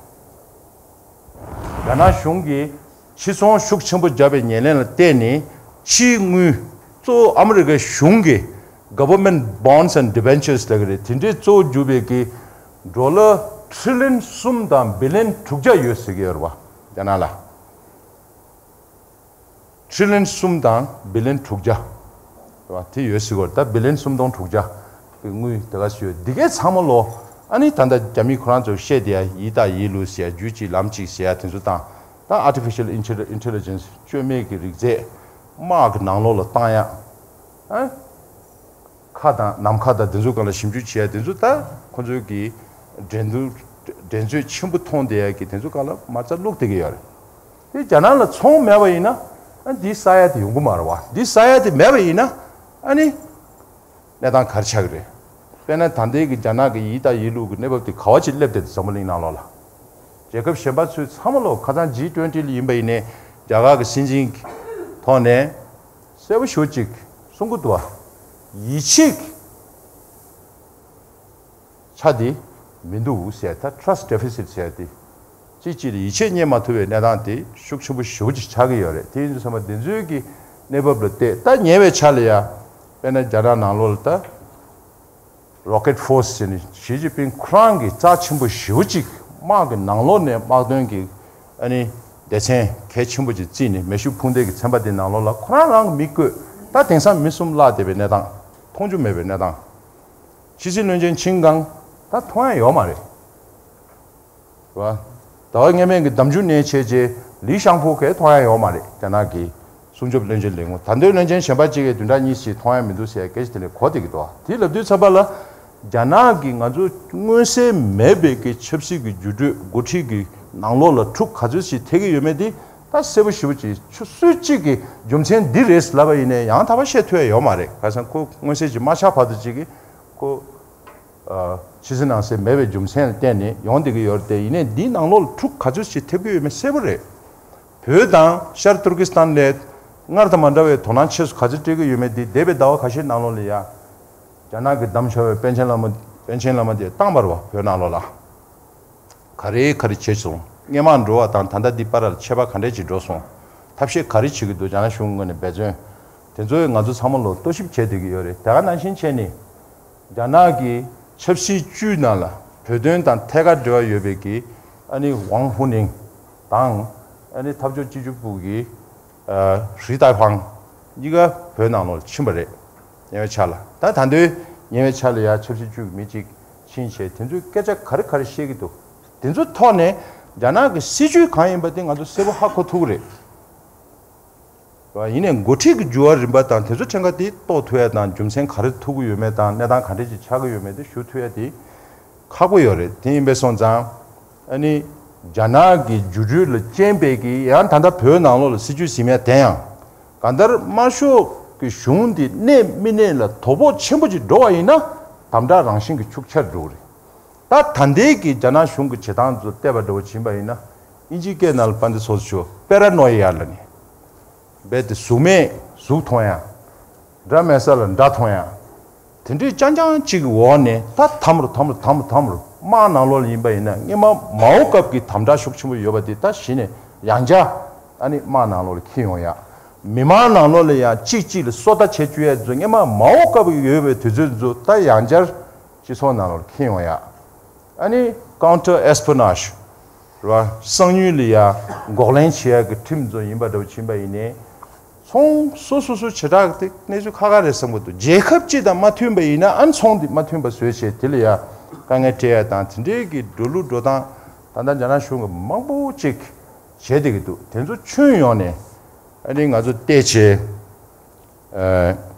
རྒྱ་ནག་གཞུང་གིས་ཕྱིར་ཚོང་ཤུགས་ཆེན་པོ་བརྒྱབ་པའི་ཉེར་ལེན་ལ་བརྟེན་ནས་ཕྱིའི་དངུལ་གཙོ་བོ་ཨ་མི་རི་ཀའི་གཞུང་གི་Government Bonds and Debentures ལབ་ཀྱི་རེད། དེ་འདྲའི་གཙོ་བོ་གྱུར་པའི་གི་ཌོ་ལར་ཊི་རི་ལི་ཡོན་གསུམ་དང་བི་ལི་ཡོན་དྲུག་བརྒྱ་ཡོད་ཟེར་གྱི་ཡོད་རེད་པ། རྒྱ་ནག་ལ་ཊི་རི་ལི་ཡོན་གསུམ་དང་བི་ལི་ཡོན་དྲུག་བརྒྱ་རེད་པ། དེ་ཡོད་ཟེར་གྱི་ཡོད་རེད། ད་བི་ལི་ཡོན་སུམ་སྟོང་དྲུག་བརྒྱ་གི་དངུལ་དེ་ག་ཚོད་ཡོད། འདི་གའི་ཚང་མ་ལོ་ཨ་ནི་ད་ལྟ་རྒྱ་མི་ཁོ་རང་ཚོས་བཤད་བསྡད་ཡ་ཡི་ལྟ་ཡི་ལུགས་ཟེར་ཡ་རྒྱུད་གཅིག་ལམ་གཅིག་ཟེར་ཡ་དེ་ཚོ་དང་། ད་Artificial Intelli- Intelligence བཅོས་མའི་གི་རིག་རྫས་དམག་གི་ནང་ལོགས་ལ་བཏང་ཡ། ཨ། མཁའ་དང་ནམ་མཁའ་དང་དེ་ཚོ་སྒང་ལ་ཞིབ་འཇུག་བྱེད་ཡ་དེ་ཚོ་ད་ཁོ་ཚོའི་གི་འགྲན་བསྡུར་འགྲན་རྩོད་ཆེན་པོ་མཐོང་བསྡད་ཡ་གི་དེ་ཚོ་སྒང་ལ་མ་རྩ་བླུགས་བསྡད་ཀྱི་ཡོད་རེད། དེ་རྒྱ་ནག་ལ་ཚོང་མེད་པ་ཡིན་ན་ཨ་འདི་ས་ཡ་དེ་ཡོང་གི་མ་རེད་པ། འདི་ས་ཡ་དེ་མེད་པ་ཡིན་ན་ཨ་ནི་གནས་སྟངས་ག་རེ་ཆགས་ཀྱི་རེད། དཔེར་ན་ད་ལྟའི་གི་རྒྱ་ནག་གི་ཡི་ལྟ་ཡི་ལུགས་ཀྱི་གནས་བབ་དེ་ག་བ་ཅིག་སླེབས་བསྡད་འདུག་འཛམ་བུ་གླིང་ནང་ལོགས་ལ། རྒྱལ་ཁབ་གཞན་པ་ཚོས་ཚང་མ་ལོ་ཁ་སང་ཇི་ཊུ་ཝེན་ཊི་ལ་ཡིན་པ་ཡིན་ནའི་རྒྱ་གར་གི་སྲིད་འཛིན་གྱི་ཐོག་ནས་གསལ་པོ་ཞེ་པོ་ཅིག་གསུང་གི་འདུག་པ། ཡིད་ཆེས་ཆ་དེ་མི་འདུག་ཟེར། ད་Trust Deficit ཟེར་དེ། གཅིག་གཅིག་ལ་ཡིད་ཆེས་རྙེད་མ་ཐུབ་པའི་གནས་སྟངས་དེ་ཤུགས་ཆེན་པོ་ཞེ་པོ་ཅིག་ཆགས་ཀྱི་ཡོད་རེད། དེ་ཡིན་དུས་ཙམ་པ་འདི་ཚོའི་གི་གནས་བབ་ལ་བལྟས། ད་ཉེ་བའི་ཆར་ལ་ཡ་དཔེར་ན་རྒྱ་ནག་ནང་ལོགས་ལ་ད་Rocket Force ཟེར་ནས་ཞི་ཅིན་ཕིང་ཁོ་རང་གིས་རྩ་ཆེན་པོ་ཞེ་པོ་ཅིག་དམག་གི་ནང་ལོགས་ནས་དམག་དོན་གྱི་ཨ་ནི་སྡེ་ཚན་གལ་ཆེན་པོ་ཅིག་བརྩིས་ནས་མེ་ཤུགས་འཕུར་མདེལ་གྱི་ཚན་པ་དེ་ནང་ལོགས་ལ་ཁོ་རང་རང་གི་མི་བསྐོས། ད་དེང་སང་མི་གསུམ་བརླག་བསྡད་པའི་གནས་སྟངས། མཐོང་རྒྱུ་མེད་པའི་གནས་སྟངས། ཕྱི་སྲིད་བློན་ཆེན་ཆིན་ཀང་ད་མཐོང་ཡ་ཡོད་མ་རེད། རེད་བ། ཟླ་བ་སྔ་མའི་གི་འདམ་ཆུ་ནས་བྱས་རྗེས་ལི་ཤང་ཕུའུ་གས་མཐོང་ཡ་ཡོད་མ་རེད། རྒྱ་ནག་གི་སྲུང་སྐྱོབ་བློན་ཆེན་ལས་ཁུངས། ད་ལྟའི་བློན་ཆེན་གཞན་པ་གཅིག་གིས་བདུན་ཕྲག་གཉིས་ཤིག་མཐོང་ཡ་མི་འདུག་ཟེར་ཡ་སྐད་ཆ་དེ་ལས་གོ་བསྡད་ཀྱི་འདུག་དེ་ལབ་དུས་ཙམ་པ་ལ་རྒྱ་ནག་གིས་ང་ཚོ་མངོན་གསལ་མེད་པའི་གི་ཆབ་སྲིད་ཀྱི་འགྱུར་འགྲོས་འགོ་ཁྲིད་ཀྱི་ནང་ལོགས་ལ་འཁྲུག་ག་ཚོད་ཞིག་ཐེབས་ཀྱི་ཡོད་མེད་དེ་ད་གསལ་པོ་ཞེ་པོ་ཅིག་ཆུ་སྲོད་གཅིག་གི་རྒྱུ་མཚན་འདི་རེད་ལབ་པ་ཡིན་ནའི་ཡང་དག་པ་བཤད་ཐུབ་ཡ་ཡོད་མ་རེད། ཁ་སང་ཁོ་མངོན་གསལ་ཅིག་མ་ཆགས་བར་དུ་གཅིག་གིས་ཁོ། ཕྱི་གསལ་ནང་གསལ་མེད་པའི་རྒྱུ་མཚན་ལ་བརྟེན་ནས་ཡོང་བསྡད་ཀྱི་ཡོད་རེད་དེ། ཡིན་ནའི་འདིའི་ནང་ལོགས་ལ་འཁྲུག་ག་ཚོད་ཅིག་ཐེབས་ཀྱི་ཡོད་མེད་གསལ་པོ་རེད། བོད་དང་ཤར་ཏུར་ཀི་སི་ཐན་ལས་སྔར་དང་མ་འདྲ་བའི་དོ་སྣང་ཆེ་སུ་ག་ཚོད་སྤྲད་ཀྱི་ཡོད་མེད་འདི་འདས་པའི་ཟླ་བ་ཁ་ཤས་ནང་ལོགས་ལ་ཡ། རྒྱ་ནག་གིས་བདམས་བཞག་པའི་པཎ་ཆེན་བླ་མ་པཎ་ཆེན་བླ་མ་དེ་བཏང་བ་རེད་བ། བོད་ནང་ལོགས་ལ། ག་རེ་ག་རེ་བྱས་སོང་། སྔོན་མ་འགྲོ་བ་དང་ད་ལྟ་འདི་བར་ལ་ཁྱད་པར་ག་འདྲས་ཅིག་འགྲོ་སོང་། ཐབས་ཤེས་ག་རེ་བྱེད་ཀྱི་འདུག་རྒྱ་ནག་གཞུང་ངོས་ནས་འབད་བརྩོན། དེ་ཚོ་ང་ཚོ་ཚང་མ་ལོ་རྟོག་ཞིབ་བྱས་བསྡད་ཀྱི་ཡོད་རེད། དེ་ག་ནང་བཞིན་བྱས་ནས། རྒྱ་ནག་གི་ཆབ་སྲིད་བཅུའི་ནང་ལ་བོད་དོན་དང་ཐད་ཀར་འབྲེལ་བ་ཡོད་པའི་གི་ཨ་ནི་ཝང་ཧུ་ནིང་དང་། ཨ་ནི་འཐབ་ཕྱོགས་སྤྱི་ཁྱབ་པུའུ་གི་ཨ་ཧྲི་ཏཱ་ཧྥང་གཉིས་ཀ་བོད་ནང་ལོགས་ཕྱིན་པ་རེད། ཉེ་བའི་ཆར་ལ། ད་ད་དུང་ཉེ་བའི་ཆར་ལ་ཡ་ཆབ་སྲིད་བཅུའི་མི་གཅིག་ཕྱིན་བྱས་དེ་ཚོས་སྐད་ཆ་ག་རེ་ག་རེ་བཤད་ཀྱི་འདུག་དེ་ཚོའི་ཐོག་ནས་རྒྱ་ནག་གི་སྲིད་ཇུས་གང་ཡིན་པ་དེ་ང་ཚོ་གསལ་པོ་ཧ་གོ་ཐུབ་ཀྱི་རེད། ཡིན་ནའི་འགོ་ཁྲིད་ཀྱི་འགྱུར་བ་རིམ་པ་དང་དེ་ཚོ་ཕྲན་ཁ་དེ་རྟོགས་ཐུབ་ཡ་དང་རྒྱུ་མཚན་ག་རེ་ཐུག་གི་ཡོད་མེད་དང་གནས་སྟངས་ག་འདྲ་ཅིག་ཆགས་ཀྱི་ཡོད་མེད་དེ་ཞུ་ཐུབ་ཡ་དེ་ཁག་པོ་ཡོད་རེད། དེ་ཡིན་པས་སོང་ཙང་ཨ་ནི་རྒྱ་ནག་གི་འགྱུར་འགྲོས་ལ་རྐྱེན་པས་ཀྱི་ཡང་ད་ལྟ་བོད་ནང་ལོགས་ལ་སྲིད་ཇུས་ཟིན་ཡ་དེ་ཡང་གང་ལྟར་དམར་ཤོག་གི་གཞུང་འདི་གནས་མི་གནས་ལ་དོ་ཕོག་ཆེན་པོ་ཅིག་འགྲོ་བ་ཡིན་ན་དམ་དྲག་རང་བཞིན་གྱི་ཤུགས་ཆེར་འགྲོ་གི་རེད། ད་ད་ལྟའི་གི་རྒྱ་ནག་གཞུང་གི་བྱེད་སྟངས་ཚོ་བལྟས་པ་འདྲ་བོ་བྱིན་པ་ཡིན་ན་དབྱིན་ཇིའི་སྐད་ནང་ལ་དཔལ་ལྡན་ཚོགས་གཙོ་མཆོག་པེ་ར་ནོ་ཡ་ལ་ནི་རྦད་དེ་གཟུགས་མེད་གཟུགས་མཐོང་ཡ། དགྲ་མེད་ས་ལ་དགྲ་མཐོང་ཡ། དེ་འདྲའི་རྐྱང་རྐྱང་གཅིག་གི་འོག་ནས་ད་དམ་རུ་དམ་རུ་དམ་རུ་དམ་རུ་དམག་ནང་ལོགས་ལ་ཡིན་པ་ཡིན་ན་སྔོན་མ་མའོ་སྐབས་ཀྱི་དམ་དྲག་ཤུགས་ཆེན་པོ་ཡོད་པ་དེ་ད་གཞི་ནས་ཡང་བསྐྱར་ཨ་ནི་དམག་ནང་ལོགས་ལ་འཁྱེར་ཡོང་ཡ། མི་མང་ནང་ལོགས་ལ་ཡང་གཅིག་གཅིག་ལ་སོ་ལྟ་བྱེད་བཅུག་ཡ་ཚོ་སྔོན་མ་མའོ་སྐབས་ཀྱི་ཡོད་པའི་དུས་ཚོད་ཚོ་ད་ཡང་བསྐྱར་སྤྱི་ཚོགས་ནང་ལོགས་ལ་འཁྱེར་ཡོང་ཡ། ཨ་ནི་counter espionage རེད་བ། གསང་ཉུལ་ལ་ཡ་འགོག་ལན་བྱེད་ཡ་གི་ཁྲིམས་ཚོ་ཡིན་པ་འདྲ་བོ་ཕྱིན་པ་ཡིན་ནའི། ཚོང་སོ་སོ་སོ་བྱེ་བྲག་དེ་གནས་ཚུལ་ཁག་ཁག་རེད་བསམ་གི་འདུག་རྒྱལ་ཁབ་སྤྱི་དང་མ་མཐུན་པ་ཡིན་ན་ཨ་ནི་ཚོང་དེ་མ་མཐུན་པ་བཟོས་བྱས་དེ་ལ་ཡ་དཀའ་ངལ་སྤྲད་ཡ་དང་དེ་འདྲའི་གི་འགྲོ་ལུགས་འགྲོ་སྟངས་ད་ལྟ་རྒྱ་ནག་གཞུང་གི་མང་པོ་ཅིག་བྱས་བསྡད་ཀྱི་འདུག་དེ་ཚོ་ཁྱོན་ཡོངས་ནས་ཨ་ནི་ང་ཚོ་བལྟས་བྱས།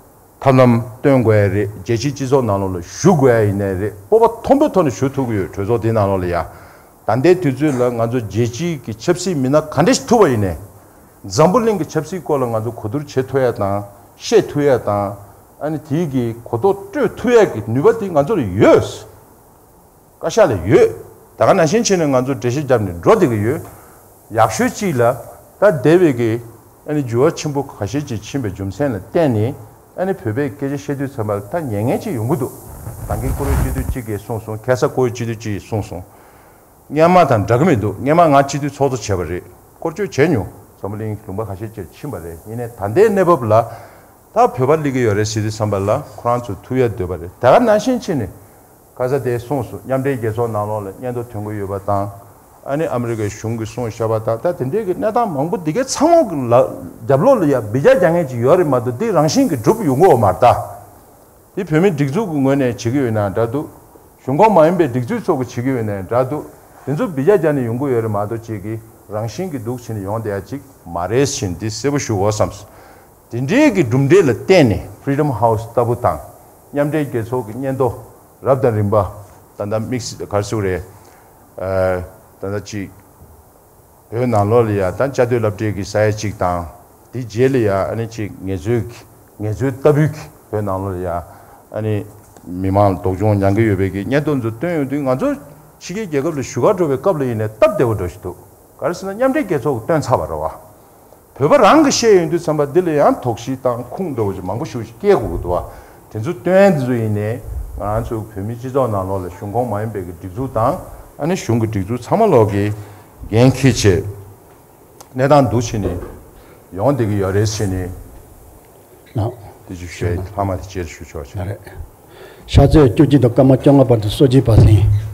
ཐབས་ལམ་སྟོན་དགོས་ཡ་རེད། རྒྱལ་སྤྱིའི་སྤྱི་ཚོགས་ནང་ལོགས་ལ་ཞུ་དགོས་ཡ་ཡིན་ནའི་རེད། སྤོབས་པ་མཐོན་པོའི་ཐོག་ནས་ཞུ་ཐུབ་ཀྱི་ཡོད། གྲོས་ཚོགས་དེའི་ནང་ལོགས་ལ་ཡ། ད་ལྟའི་དུས་ཚོད་ལ་ང་ཚོ་རྒྱལ་སྤྱིའི་གི་ཆབ་སྲིད་མི་སྣ་ག་འདྲ་ཞིག་ཐུག་པ་ཡིན་ནའི། འཛམ་བུ་གླིང་གི་ཆབ་སྲིད་སྐོར་ལ་ང་ཚོ་གོ་བསྡུར་བྱེད་ཐུབ་ཡ་དང་བཤད་ཐུབ་ཡ་དང་། ཨ་ནི་དེའི་གི་གོ་རྟོགས་སྤྲོད་ཐུབ་ཡ་གི་ནུས་པ་དེ་ང་ཚོ་ལ་ཡོད། བཀའ་ཤག་ལ་ཡོད། ད་ག་ནང་བཞིན་བྱས་ནས་ང་ཚོ་འགྲེལ་བཤད་བརྒྱབ་ནས་འགྲོ་བསྡད་ཀྱི་ཡོད། ཡག་ཤོས་གཅིག་ལ་ད་འདས་པའི་གི་ཨ་ནི་འགྱུར་བ་ཆེན་པོ་ཁ་ཤས་ཅིག་ཕྱིན་པའི་རྒྱུ་མཚན་ལ་བརྟེན་ནས་ཨ་ནི་བོད་པས་སྐད་ཆ་བཤད་དུས་ཙམ་པ་ལ་ད་ཉན་མཁན་ཅིག་ཡོང་གི་འདུག་ད་གིན་བཀུར་འོས་སྤྱི་འཐུས་གཅིག་གིས་གསུངས་སོང་། ཁ་སང་བཀུར་འོས་སྤྱི་འཐུས་གཅིག་གིས་གསུངས་སོང་། སྔོན་མ་དང་འདྲ་གི་མི་འདུག་སྔོན་མ་ང་སྤྱི་འཐུས་ཚོགས་གཙོ་བྱས་པ་རེད། སྐོར་སྐྱོད་བྱས་མྱོང་། འཛམ་བུ་གླིང་ལུང་པ་ཁ་ཤས་ཅིག་ཕྱིན་པ་རེད། ཡིན་ནའི་ད་ལྟའི་གནས་བབ་ལ། ད་བོད་པ་སླེབས་ཀྱི་ཡོད་རེད་ཟེར་དུས་ཙམ་པ་ལ་ཁོ་རང་ཚོ་ཐུག་ཡ་འདོད་པ་རེད། ད་ག་ནང་བཞིན་བྱས་ནས་ཁ་ས་དེ་གསུངས་སོང་། མཉམ་འབྲེལ་རྒྱལ་ཚོགས་ནང་ལོགས་ལ་སྙན་ཐོ་ཐོན་གྱི་ཡོད་པ་དང་། ཨ་ནི་ཨ་མི་རི་ཀའི་གཞུང་གིས་གསུངས་བཞག་པ་དང་། ད་དེ་འདྲའི་གི་གནས་སྟངས་མང་པོ་འདི་གའི་ཚང་མ་གི་ལ་རྒྱབ་ལོགས་ལ་ཡ་འབུད་རྒྱག་རྒྱག་མཁན་ཅིག་ཡོད་རེད་མ་གཏོགས་འདི་རང་བཞིན་གྱིས་འགྲུབ་ཡོང་གི་ཡོད་མ་རེད་ད། དེ་བོད་མིའི་སྒྲིག་འཛུགས་ཀྱི་ངོས་ནས་བྱེད་ཀྱི་ཡོད་ན་འདྲ་འདུག་གཞུང་ཁོངས་མ་ཡིན་པའི་སྒྲིག་འཛུགས་ཚོ་གིས་བྱེད་ཀྱི་ཡོད་ན་འདྲ་འདུག་དེ་ཚོ་འབུད་རྒྱག་རྒྱག་ནས་ཡོང་གི་ཡོད་རེད་མ་གཏོགས་ཅིག་གི་རང་བཞིན་གྱིས་འདུག་བྱས་ནས་ཡོང་བསྡད་ཡ་ཅིག་མ་རེད་ཟེར་འདི་གསལ་པོ་ཞུ་དགོས་བསམས། དེ་འདྲའི་གི་གྲུབ་འབྲས་ལ་བརྟེན་ནས་Freedom House ལྟ་བུ་དང་མཉམ་འབྲེལ་རྒྱལ་ཚོགས་ཀྱི་སྙན་ཐོ་རབ་དང་རིམ་པ་ད་ལྟ་དམིགས་བསལ་ག་རེ་ཟེར་དགོས་རེད། ད་ལྟ་ཅིག་བོད་ནང་ལོགས་ལ་ཡ་ད་བཅའ་སྡོད་སློབ་གྲྭའི་གི་ས་ཡ་གཅིག་དང་། དེ་རྗེས་ལ་ཡ་ཨ་ནི་ཅིག་ངལ་རྩོལ་གྱི་ངལ་རྩོལ་ལྟ་བུའི་གི་བོད་ནང་ལོགས་ལ་ཡ་ཨ་ནི་མི་མང་ལ་སྡུག་སྦྱོང་མྱང་གི་ཡོད་པའི་གི་སྙན་ཐོ་ཚོ་བཏོན་ཡོང་དུས་ང་ཚོ་ཕྱི་རྒྱལ་རྒྱལ་ཁབ་ལ་བཞུགས་གར་འགྲོ་བའི་སྐབས་ལ་ཡིན་ནའི་སྟབས་བདེ་བོ་འདྲ་ཞིག་འདུག་ག་རེ་ཟེར་ན་མཉམ་འབྲེལ་རྒྱལ་ཚོགས་ཀྱིས་བཏོན་ཚར་བ་རེད་བ། བོད་པ་རང་གིས་བཤད་ཡོང་དུས་ཙམ་པ་འདི་ལ་ཡང་དོགས་གཞི་དང་ཁུངས་འདྲ་བོ་ཅིག་མང་པོ་ཞེ་པོ་ཅིག་སྐྱེ་དགོས་ཀྱི་འདུག་བ། དེ་ཚོ་བཏོན་དེ་ཚོ་ཡིན་ནའི་ང་རང་ཚོ་བོད་མིའི་སྤྱི་ཚོགས་ནང་ལོགས་ལ་གཞུང་ཁོངས་མ་ཡིན་པའི་གི་སྒྲིག་འཛུགས་དང་ཨ་ནི་གཞུང་གི་སྒྲིག་འཛུགས་ཚང་མ་ལོག་གི་འགན་འཁྱེར་བྱས་གནས་སྟངས་འདུག་བྱས་ནས་ཡོང་བསྡད་ཀྱི་ཡོད་རེད་བྱས་ནས་ལགས། དེ་ཅིག་ཞུ་ཡ་ལྷག་མ་དེ་ཅིག་ཞུ་ཆོག་ཆོག་ལགས་རེད། ཕྱག་ཚོད་བཅུ་གཅིག་དང་སྐར་མ་བཅོ་ལྔ་བར་དུ་གསོལ་ཇ་ཕབ་ཟིན།